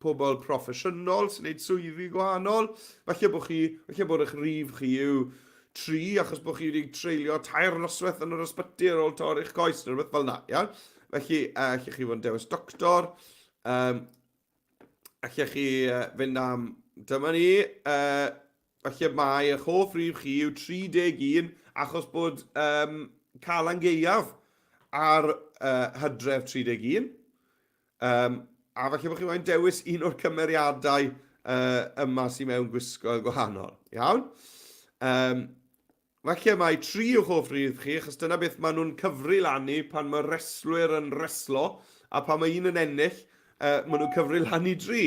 pobl proffesiynol sy'n gwneud swyddi gwahanol. Falle bod chi, falle bod eich rif chi yw 3 achos bod chi wedi treulio tair noswaith yn yr ysbyty ar ôl torri'ch coes neu rhywbeth fel yna, iawn? Felly, allwch chi fod yn dewis doctor, allwch chi fynd am, dyma ni, falle mai eich hoff rif chi yw 31 achos bod um, Calan Gaeaf ar Hydref 31. A falle bod chi moyn dewis un o'r cymeriadau yma sy'n mewn gwisgoedd gwahanol. Iawn? Falle mai tri yw'ch hoff rif chi, achos dyna beth maen nhw'n cyfri lan i pan mae reslwyr yn reslo, a pan mae un yn ennill, maen nhw'n cyfri lan i dri.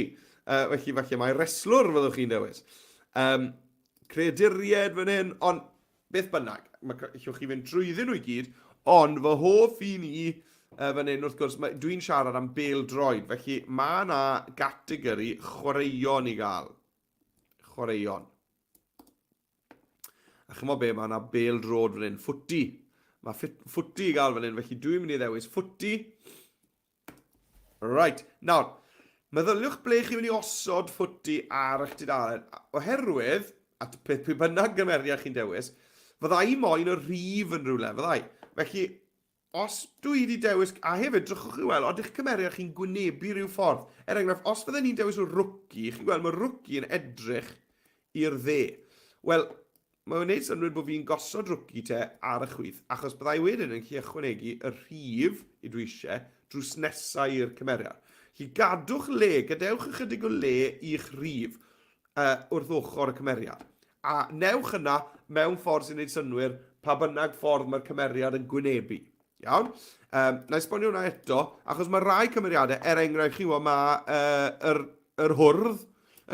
Felly falle mai reslwr fyddwch chi'n dewis. Creaduriaid fan hyn, ond beth bynnag, mae, allwch chi fynd drwyddyn nhw i gyd, ond fy hoff un i fan hyn, wrth gwrs, dwi'n siarad am bêl-droed, felly mae yna gategori chwaraeon i gael. Chwaraeon. A chymod be, mae yna bêl drod fan hyn, ffwti. Mae ffwti i gael fan hyn, felly dwi'n mynd i ddewis ffwti. Right, nawr, meddyliwch ble chi'n mynd i osod ffwti ar eich tudalen. Oherwydd, a peth pwy bynnag gymeriad chi'n dewis, fydda i moyn y rhif yn rhywle, fydda i. Felly, Os dwi wedi dewis, a hefyd, drychwch i weld, odych cymeriad chi'n gwynebu rhyw ffordd. Er enghraifft, os fydden ni'n dewis rookie, chi'n gweld, mae rookie yn edrych i'r dde. Wel, mae'n gwneud synnwyr bod fi'n gosod rookie te ar y chwith, achos byddai wedyn yn gallu ychwanegu y rhif i dwi eisiau drws nesau i'r cymeriad. Felly gadwch le, gadewch ychydig o le i'ch rhif wrth ochr y cymeriad. A newch yna mewn ffordd sy'n gwneud synnwyr pa bynnag ffordd mae'r cymeriad yn gwynebu. Iawn? Na i esbonio hwnna eto, achos mae rai cymeriadau, er enghraifft, chi'n gwybod, mae yr, yr hwrdd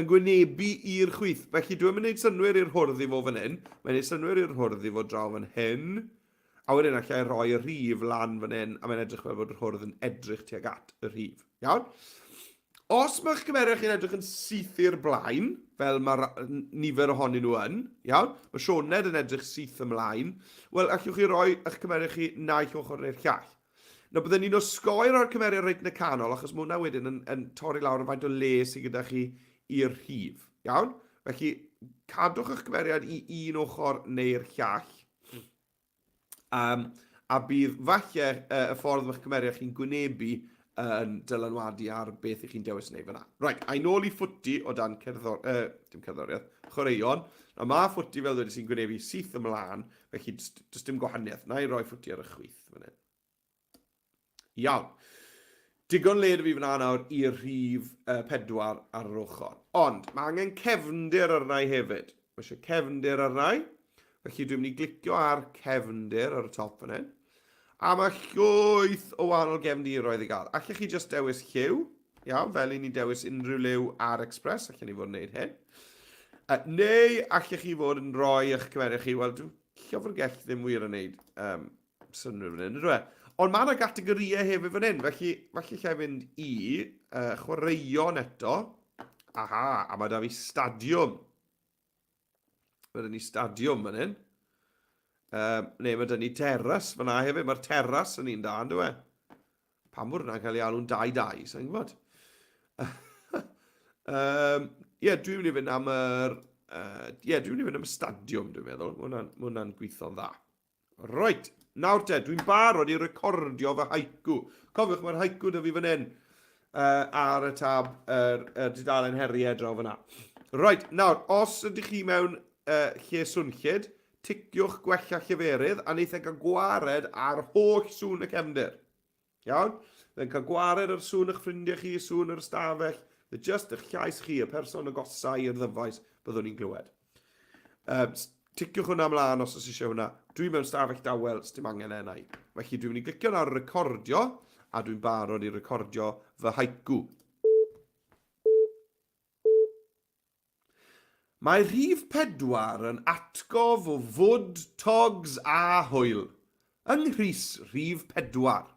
yn gwynebu i'r chwith. Felly dwi'n mynd gwneud synnwyr i'r hwrdd i fod fan hyn. Mae'n gwneud synnwyr i'r hwrdd i fod draw fan hyn. A wedyn allai roi y rhif lan fan hyn, a mae'n edrych fel bod yr hwrdd yn edrych tuag at y rhif. Iawn? Os mae'ch cymeriad chi'n edrych yn syth i'r blaen, fel mae nifer ohonyn nhw yn, iawn, mae Sioned yn edrych syth ymlaen, wel, allwch chi roi eich cymeriad chi naill ochr neu'r llall. Nawr, bydden ni'n osgoi rhoi'r cymeriad reit yn y canol, achos mae hwnna wedyn yn, yn torri lawr y faint o le sydd gyda chi i'r rhif, iawn? Felly, cadwch eich cymeriad i un ochr neu'r llall. A bydd falle y ffordd mae'ch cymeriad chi'n gwynebu yn dylanwadu ar beth ych chi'n dewis wneud fyna. Right, a i nôl i ffwti o dan cerddor, dim cerddoriaeth, chwaraeon. Nawr mae ffwti fel dweud sy'n gwynebu syth ymlaen, felly does dim gwahaniaeth. Na i roi ffwti ar y chwith fan hyn. Iawn. Digon le 'da fi fyna nawr i'r rhif 4 ar yr ochr. Ond mae angen cefndir arna i hefyd. Mae eisiau cefndir arna i. Felly dwi'n mynd i glicio ar cefndir ar y top fan hyn. A mae llwyth o wahanol gefndiroedd i gael. Allech chi just dewis lliw, iawn, fel i ni dewis unrhyw liw ar Express, allwn ni fod yn gwneud hyn. Neu allech chi fod yn rhoi eich cymeriad chi, wel, dwi'n llyfrgell ddim wir yn gwneud um, synnwyr fan hyn, ydw e? Ond mae yna gategorïau hefyd fan hyn, felly falle lle fynd i chwaraeon eto. Aha, a mae da fi stadiwm. Mae da ni stadiwm fan hyn. Neu mae da ni teras fyna hefyd, mae'r teras yn un da, ynddo e? Pam bod hwnna'n cael ei alw'n 2-2, sa'n gwybod. Ie, yeah, dwi'n mynd i fynd am yr... Ie, yeah, dwi'n mynd i fynd am y stadiwm, dwi'n meddwl. Mae hwnna'n ma hwnna gweithio'n dda. Reit, nawr te, dwi'n barod i recordio fy haiku. Cofiwch, mae'r haiku da fi fan hyn ar y tab, yr, yr dudalen heriau draw fyna. Reit, nawr, os ydych chi mewn lle swnllyd, ticiwch gwella lleferydd a wneith e gael gwared ar holl sŵn y cefndir. Iawn? Bydd e'n cael gwared ar sŵn eich ffrindiau chi, sŵn yr ystafell. Bydd just eich llais chi, y person agosau i'r ddyfais, byddwn ni'n glywed. Um, ticiwch hwnna ymlaen os oes eisiau hwnna. Dwi mewn stafell dawel, dim angen e i. Felly dwi'n mynd i glicio ar recordio, a dwi'n barod i recordio fy haiku. Mae rhif pedwar yn atgof o fwd, togs a hwyl. Yng nghrys rhif pedwar.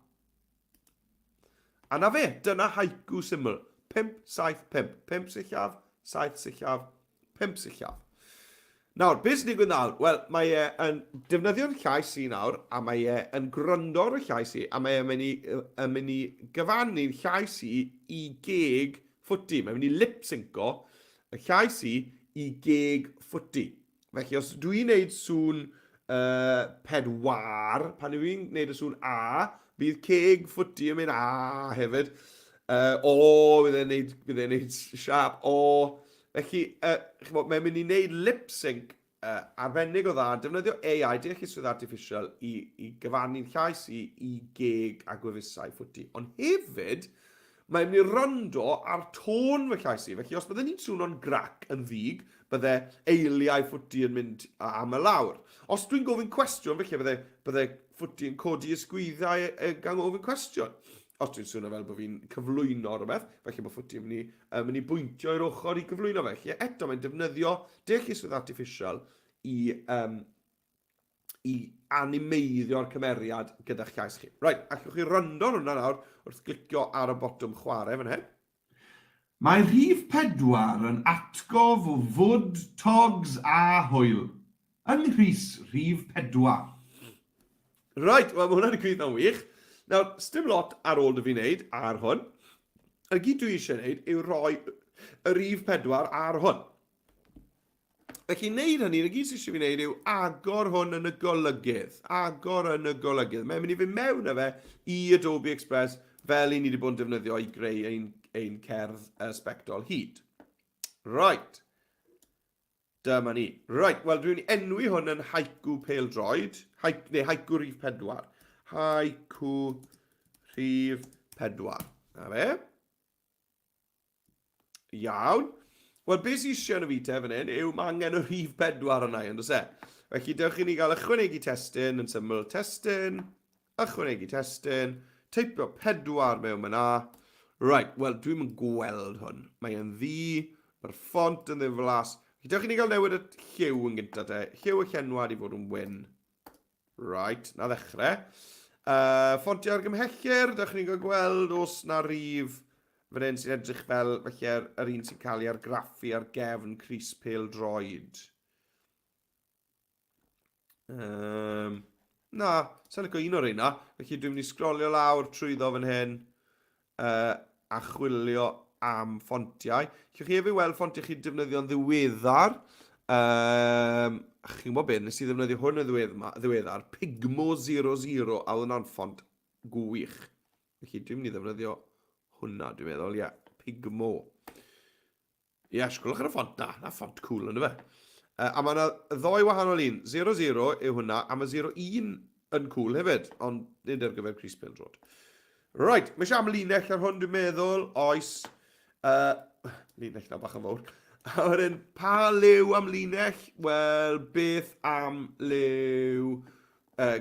A 'na fe, dyna haiku syml. 5, 7, 5. 5 sillaf, 7 sillaf, 5 sillaf. Nawr, beth sy'n digwydd nawr? Wel, mae e yn defnyddio'r llais i nawr, a mae e yn gwrando ar y llais i, a mae e'n mynd i, yn mynd i gyfannu'n llais i i geg ffwti. Mae'n mynd i lip-synco y llais i i geg ffwti. Felly, os dwi'n neud sŵn uh, pedwar, pan dwi'n neud y sŵn A, bydd ceg ffwti yn mynd A hefyd. Uh, o, bydd e'n neud, bydd e'n neud siap O. Felly, uh, chymod, mae'n mynd i wneud lip sync uh, arbennig o dda, defnyddio AI, deallusrwydd artificial, i, i gyfannu'n llais i, i geg a gwefusau ffwti. Ond hefyd, mae'n mynd i rando ar tôn fy llais i. Felly, os bydden ni'n sŵno'n grac yn ddig, bydde eiliau ffwti yn mynd am y lawr. Os dwi'n gofyn cwestiwn, felly bydde, bydde ffwti yn codi ysgwyddau e, gan gofyn cwestiwn. Os dwi'n swnio fel bod fi'n cyflwyno rhywbeth, felly mae ffwti yn mynd i, uh, mynd i bwyntio i'r ochr i gyflwyno fe. Felly eto mae'n defnyddio deallusrwydd artificial i, um, i animeiddio'r cymeriad gyda'ch llais chi. Right, allwch chi ryndo hwnna nawr wrth glicio ar y botwm chwarae fan hyn. Mae rhif pedwar yn atgof o fwd, togs a hwyl. Yng nghrys rhif pedwar. Right, wel mae hwnna wedi gweithio'n wych. Nawr, sdim lot ar ôl dy fi wneud ar hwn. Y gyd dwi eisiau wneud yw rhoi y rhif pedwar ar hwn. Felly, i wneud hynny, y gyd sydd eisiau fi wneud yw agor hwn yn y golygydd. Agor yn y golygydd. Mae'n mynd i fynd mewn â fe i Adobe Express fel i ni wedi bod yn defnyddio i greu ein, ein cerdd uh, sbectol hyd. Right. Dyma ni. Right, wel dwi'n enwi hwn yn haiku pêl-droed, haik, neu haiku rhif pedwar. Haiku rhif pedwar. Na fe. Iawn. Wel, beth sy'n eisiau yn y fi te fan hyn yw mae angen y rhif pedwar yna, yn does e? Felly, dewch i ni gael ychwanegu testun yn syml. Testun, ychwanegu testun, teipio pedwar mewn yna. Right, wel, dwi'n mynd gweld hwn. Mae e'n ddu, mae'r ffont yn ddiflas. Felly, dewch i ni gael newid y lliw yn gyntaf te. Lliw y llenwad i fod yn wyn. Right, na ddechrau. Uh, ffontiau argymhellir, dych chi'n cael gweld os na rif fan hyn sy'n edrych fel felly yr, yr un sy'n cael ei argraffu ar gefn Cris Pêl Droed. Um, na, sa'n licio un o'r reina. Felly dwi'n mynd i sgrolio lawr trwyddo fan hyn uh, a chwilio am ffontiau. Allwch chi hefyd weld ffontiau chi'n defnyddio'n ddiweddar. Um, chi'n gwybod beth, nes i ddefnyddio hwn yn ddiweddar, Pigmo 00, a oedd hwnna'n ffont gwych. Felly dwi'n mynd i ddefnyddio hwnna, dwi'n meddwl, ie, yeah, Pigmo. Ie, yeah, sgwlwch ar y ffont na, na ffont cool ynddo fe. Uh, a mae yna ddoi wahanol un, 00 yw hwnna, a mae 01 yn cool hefyd, ond nid ar gyfer Chris Pildrod. Right, mae eisiau amlinell ar hwn dwi'n meddwl, oes. Uh, linell na bach yn fawr. A wedyn, pa liw amlinell? Wel, beth am liw uh,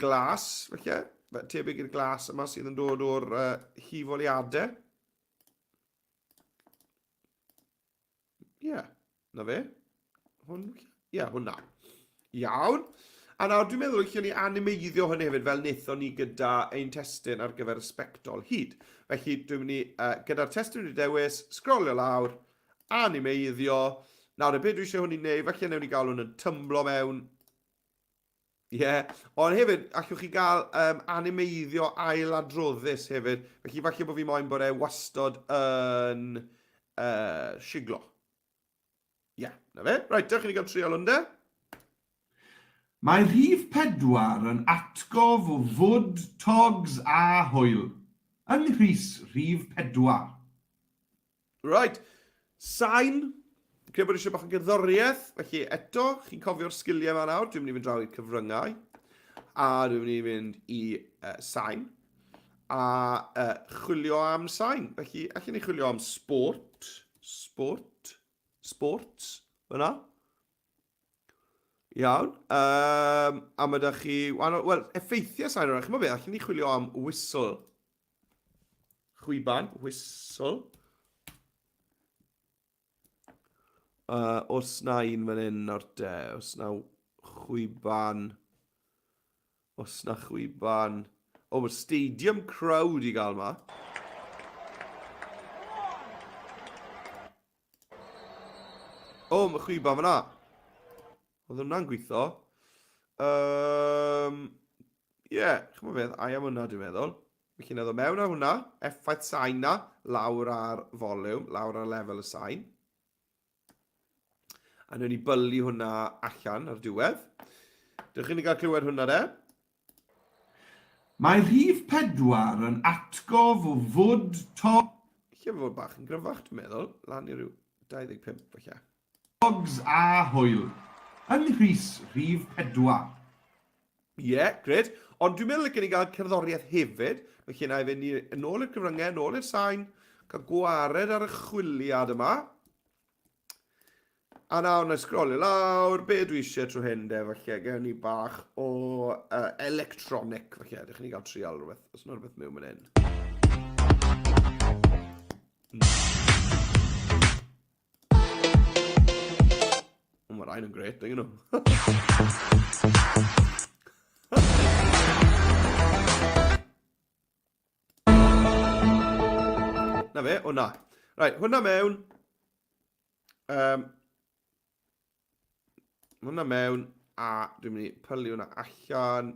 glas, felly? Tebyg i'r glas yma sydd yn dod o'r uh, hifoliadau. Ie, yeah, na fe. Hwn, ie, yeah, hwnna. Iawn. A nawr dwi'n meddwl allwn ni animeiddio hwn hefyd fel wnaethon ni gyda ein testun ar gyfer y sbectol hyd. Felly dwi'n mynd i, uh, gyda'r testun wedi dewis, sgrolio lawr, animeiddio. Nawr, y beth dwi eisiau hwn i wneud, falle newn ni gael hwn yn tymblo mewn Ie, yeah. ond hefyd, allwch chi gael um, animeiddio ailadroddus hefyd. Felly falle bod fi moyn bod e wastod yn uh, siglo. Ie, yeah, na fe. Reit, dewch i ni gael trial hwn de. Mae rhif pedwar yn atgof o fwd, togs a hwyl. Yng nghrys rhif pedwar. Right, sain. Credu bod eisiau bach o gerddoriaeth, felly eto, chi'n cofio'r sgiliau yma nawr. Dwi'n mynd i fynd draw i'r cyfryngau, a dwi'n mynd i fynd i uh, sain, a uh, chwilio am sain. Felly, allan ni chwilio am sport, sport, sports, fyna. Iawn. Um, a mae da chi... Wel, effeithiau sain o'r Chi'n beth, allan ni chwilio am whistle. Chwiban, whistle. Uh, os na un fan hyn o'r de, os na chwiban... Os na chwiban... O, mae'r stadium crowd i gael ma. O, mae chwiban fyna. Oedd hwnna'n gweithio. Um, Ie, yeah, chymod beth, ai am hwnna dwi'n meddwl. Felly na ddod mewn ar hwnna, effaith sain na, lawr ar volume, lawr ar lefel y sain. A newn ni bylu hwnna allan ar diwedd. Dewch i ni gael clywed hwnna de. Mae rhif pedwar yn atgof o fwd to... Lle fod bach yn gryfach, dwi'n meddwl. Lan i ryw 25, falle. Dogs a hwyl. Yng nghrys rhif pedwar. Ie, yeah, gret. Ond dwi'n meddwl licen i gael cerddoriaeth hefyd. Felly na i fynd i yn ôl i'r cyfryngau, yn ôl i'r sain, cael gwared ar y chwiliad yma. A nawr na i sgrolio lawr, be dwi eisiau trwy hyn de, falle gewn ni bach o uh, electronic, falle, ydych chi'n gael trial rhywbeth, os yna rhywbeth mewn fan hyn. O, mae rhain yn gret, nag nhw. Na fe, hwnna. Right, hwnna mewn. Um, hwnna mewn, a dwi'n mynd i pylu hwnna allan.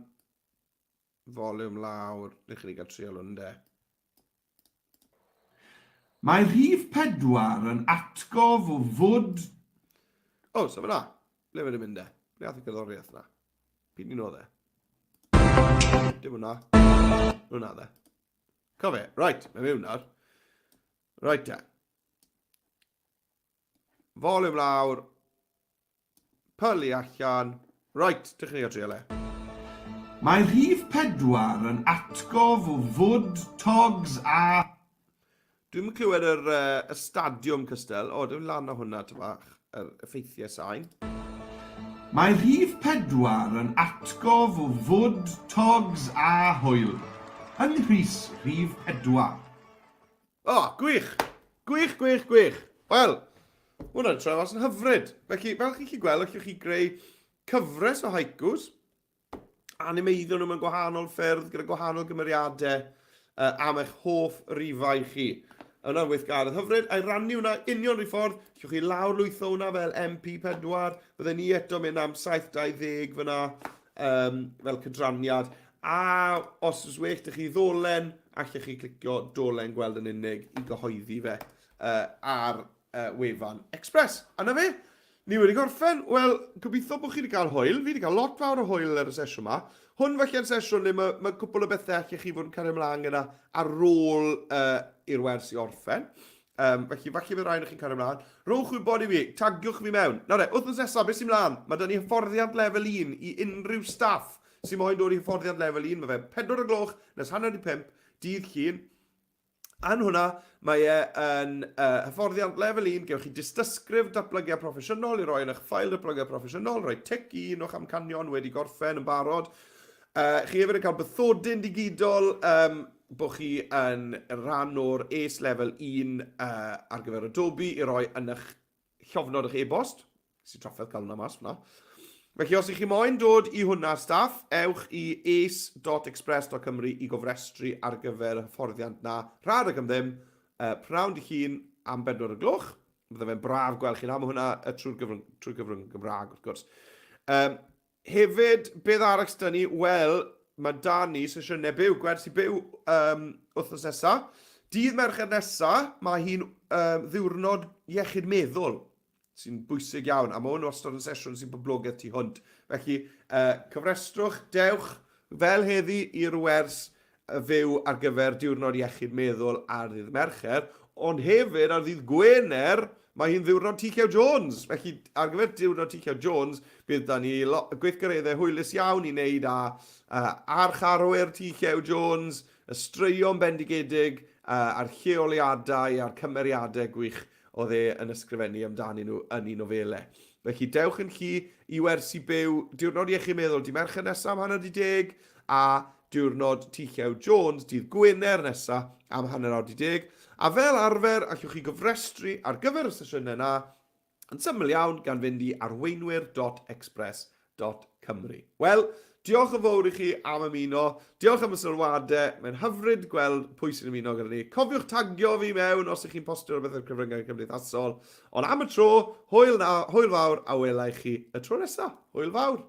Volume lawr. Neu chi ni gael trial hwn, de. Mae rhif pedwar yn atgof o fwd... O, so fyna. Ble mae'n mynd e? Ble ath y gerddoriaeth na? Pyn ni'n oedd e? Dim hwnna. Hwnna dde. Cofe, right, mae mewn nawr. Right te. Volume lawr. Pylu allan. Right, dych chi'n gael trial e. Mae rhif pedwar yn atgof o fwd, togs a... Dwi'm yn clywed yr, uh, y stadiwm cystal. O, dwi'n lan o hwnna, ty bach, yr effeithiau sain. Mae rhif pedwar yn atgof o fwd, togs a hwyl. Yng nghrys rhif pedwar. O, oh, gwych! Gwych, gwych, gwych! Wel, hwnna'n troi mas yn hyfryd. Felly, fel chi'n gallu gweld, allwch chi greu cyfres o haikus, animeiddio nhw mewn gwahanol ffyrdd, gyda gwahanol gymeriadau uh, am eich hoff rifau chi. Yna'n weithgaredd hyfryd, a'i rannu hwnna union rhyw ffordd, allwch chi lawrlwytho hwnna fel MP4, bydden ni eto mynd am 7.20 fyna um, fel cydraniad. A os oes well 'da chi ddolen, allech chi clicio dolen gweld yn unig i gyhoeddi fe uh, ar uh, wefan Express. A na fe, ni wedi gorffen. Wel, gobeithio bod chi wedi cael hwyl. Fi wedi cael lot fawr o hwyl ar y sesiwn yma. Hwn felly'r sesiwn le mae, mae cwpl o bethau allech chi fod yn cario ymlaen gyda ar ôl uh, i'r wers i orffen. Um, felly, falle bydd rhaid i chi'n cario ymlaen. Rhowch wybod i fi, tagiwch fi mewn. Nawr e, wythnos nesaf, beth sy'n mlaen? Mae da ni hyfforddiant lefel 1 i unrhyw staff sy'n moyn dod i hyfforddiant lefel 1. Mae fe 4 o gloch nes hanner i 5, dydd Llun. Yn hwnna, mae e yn uh, hyfforddiant lefel 1, gewch chi dystysgrif datblygiad proffesiynol i roi yn eich ffail datblygiad proffesiynol, rhoi tic i un o'ch amcanion wedi gorffen yn barod. Uh, chi hefyd yn cael bythodyn digidol, um, bod chi yn rhan o'r ACE lefel 1 uh, ar gyfer Adobe i roi yn eich llofnod eich e-bost. Sy'n trafferth cael hwnna mas fyna. Felly os ych chi moyn dod i hwnna, staff, ewch i ace.express.cymru i gofrestru ar gyfer y hyfforddiant na, rhad ac am ddim, uh, pnawn dy llun am bedwar y gloch. Bydde fe'n braf gweld chi na, mae hwnna trwy'r gyfrwng, trwy gyfrwng Gymraeg, wrth gwrs. Um, hefyd, beth arall sydd ni? Wel, mae da ni sesiynau byw, gwersi byw um, wythnos nesaf. Dydd Mercher nesaf, mae hi'n um, ddiwrnod iechyd meddwl sy'n bwysig iawn, a mae hwn wastad yn sesiwn sy'n boblogaidd tu hwnt. Felly, uh, cyfrestrwch, dewch fel heddi i'r wers fyw ar gyfer Diwrnod Iechyd Meddwl ar ddydd Mercher, ond hefyd ar ddydd Gwener, mae hi'n ddiwrnod T Llew Jones. Felly, ar gyfer Diwrnod T Llew Jones, bydd da ni gweithgareddau hwylus iawn i wneud â uh, archarwyr T Llew Jones, y straeon bendigedig, uh, a'r lleoliadau a'r cymeriadau gwych oedd e yn ysgrifennu amdanyn nhw yn ei nofelau. Felly dewch yn llu i wersi byw Diwrnod Iechyd Meddwl dydd Mercher nesaf am hanner di deg a Diwrnod T Llew Jones dydd Gwener nesaf am hanner awr di deg. A fel arfer, allwch chi gofrestru ar gyfer y sesiynau yna yn syml iawn gan fynd i arweinwyr.express.cymru. Wel, Diolch yn fawr i chi am ymuno. Diolch am y sylwadau. Mae'n hyfryd gweld pwy sy'n ymuno gyda ni. Cofiwch tagio fi mewn os ych chi'n postio rhywbeth ar cyfryngau cymdeithasol. Ond am y tro, hwyl, na, hwyl fawr a wela i chi y tro nesaf. Hwyl fawr!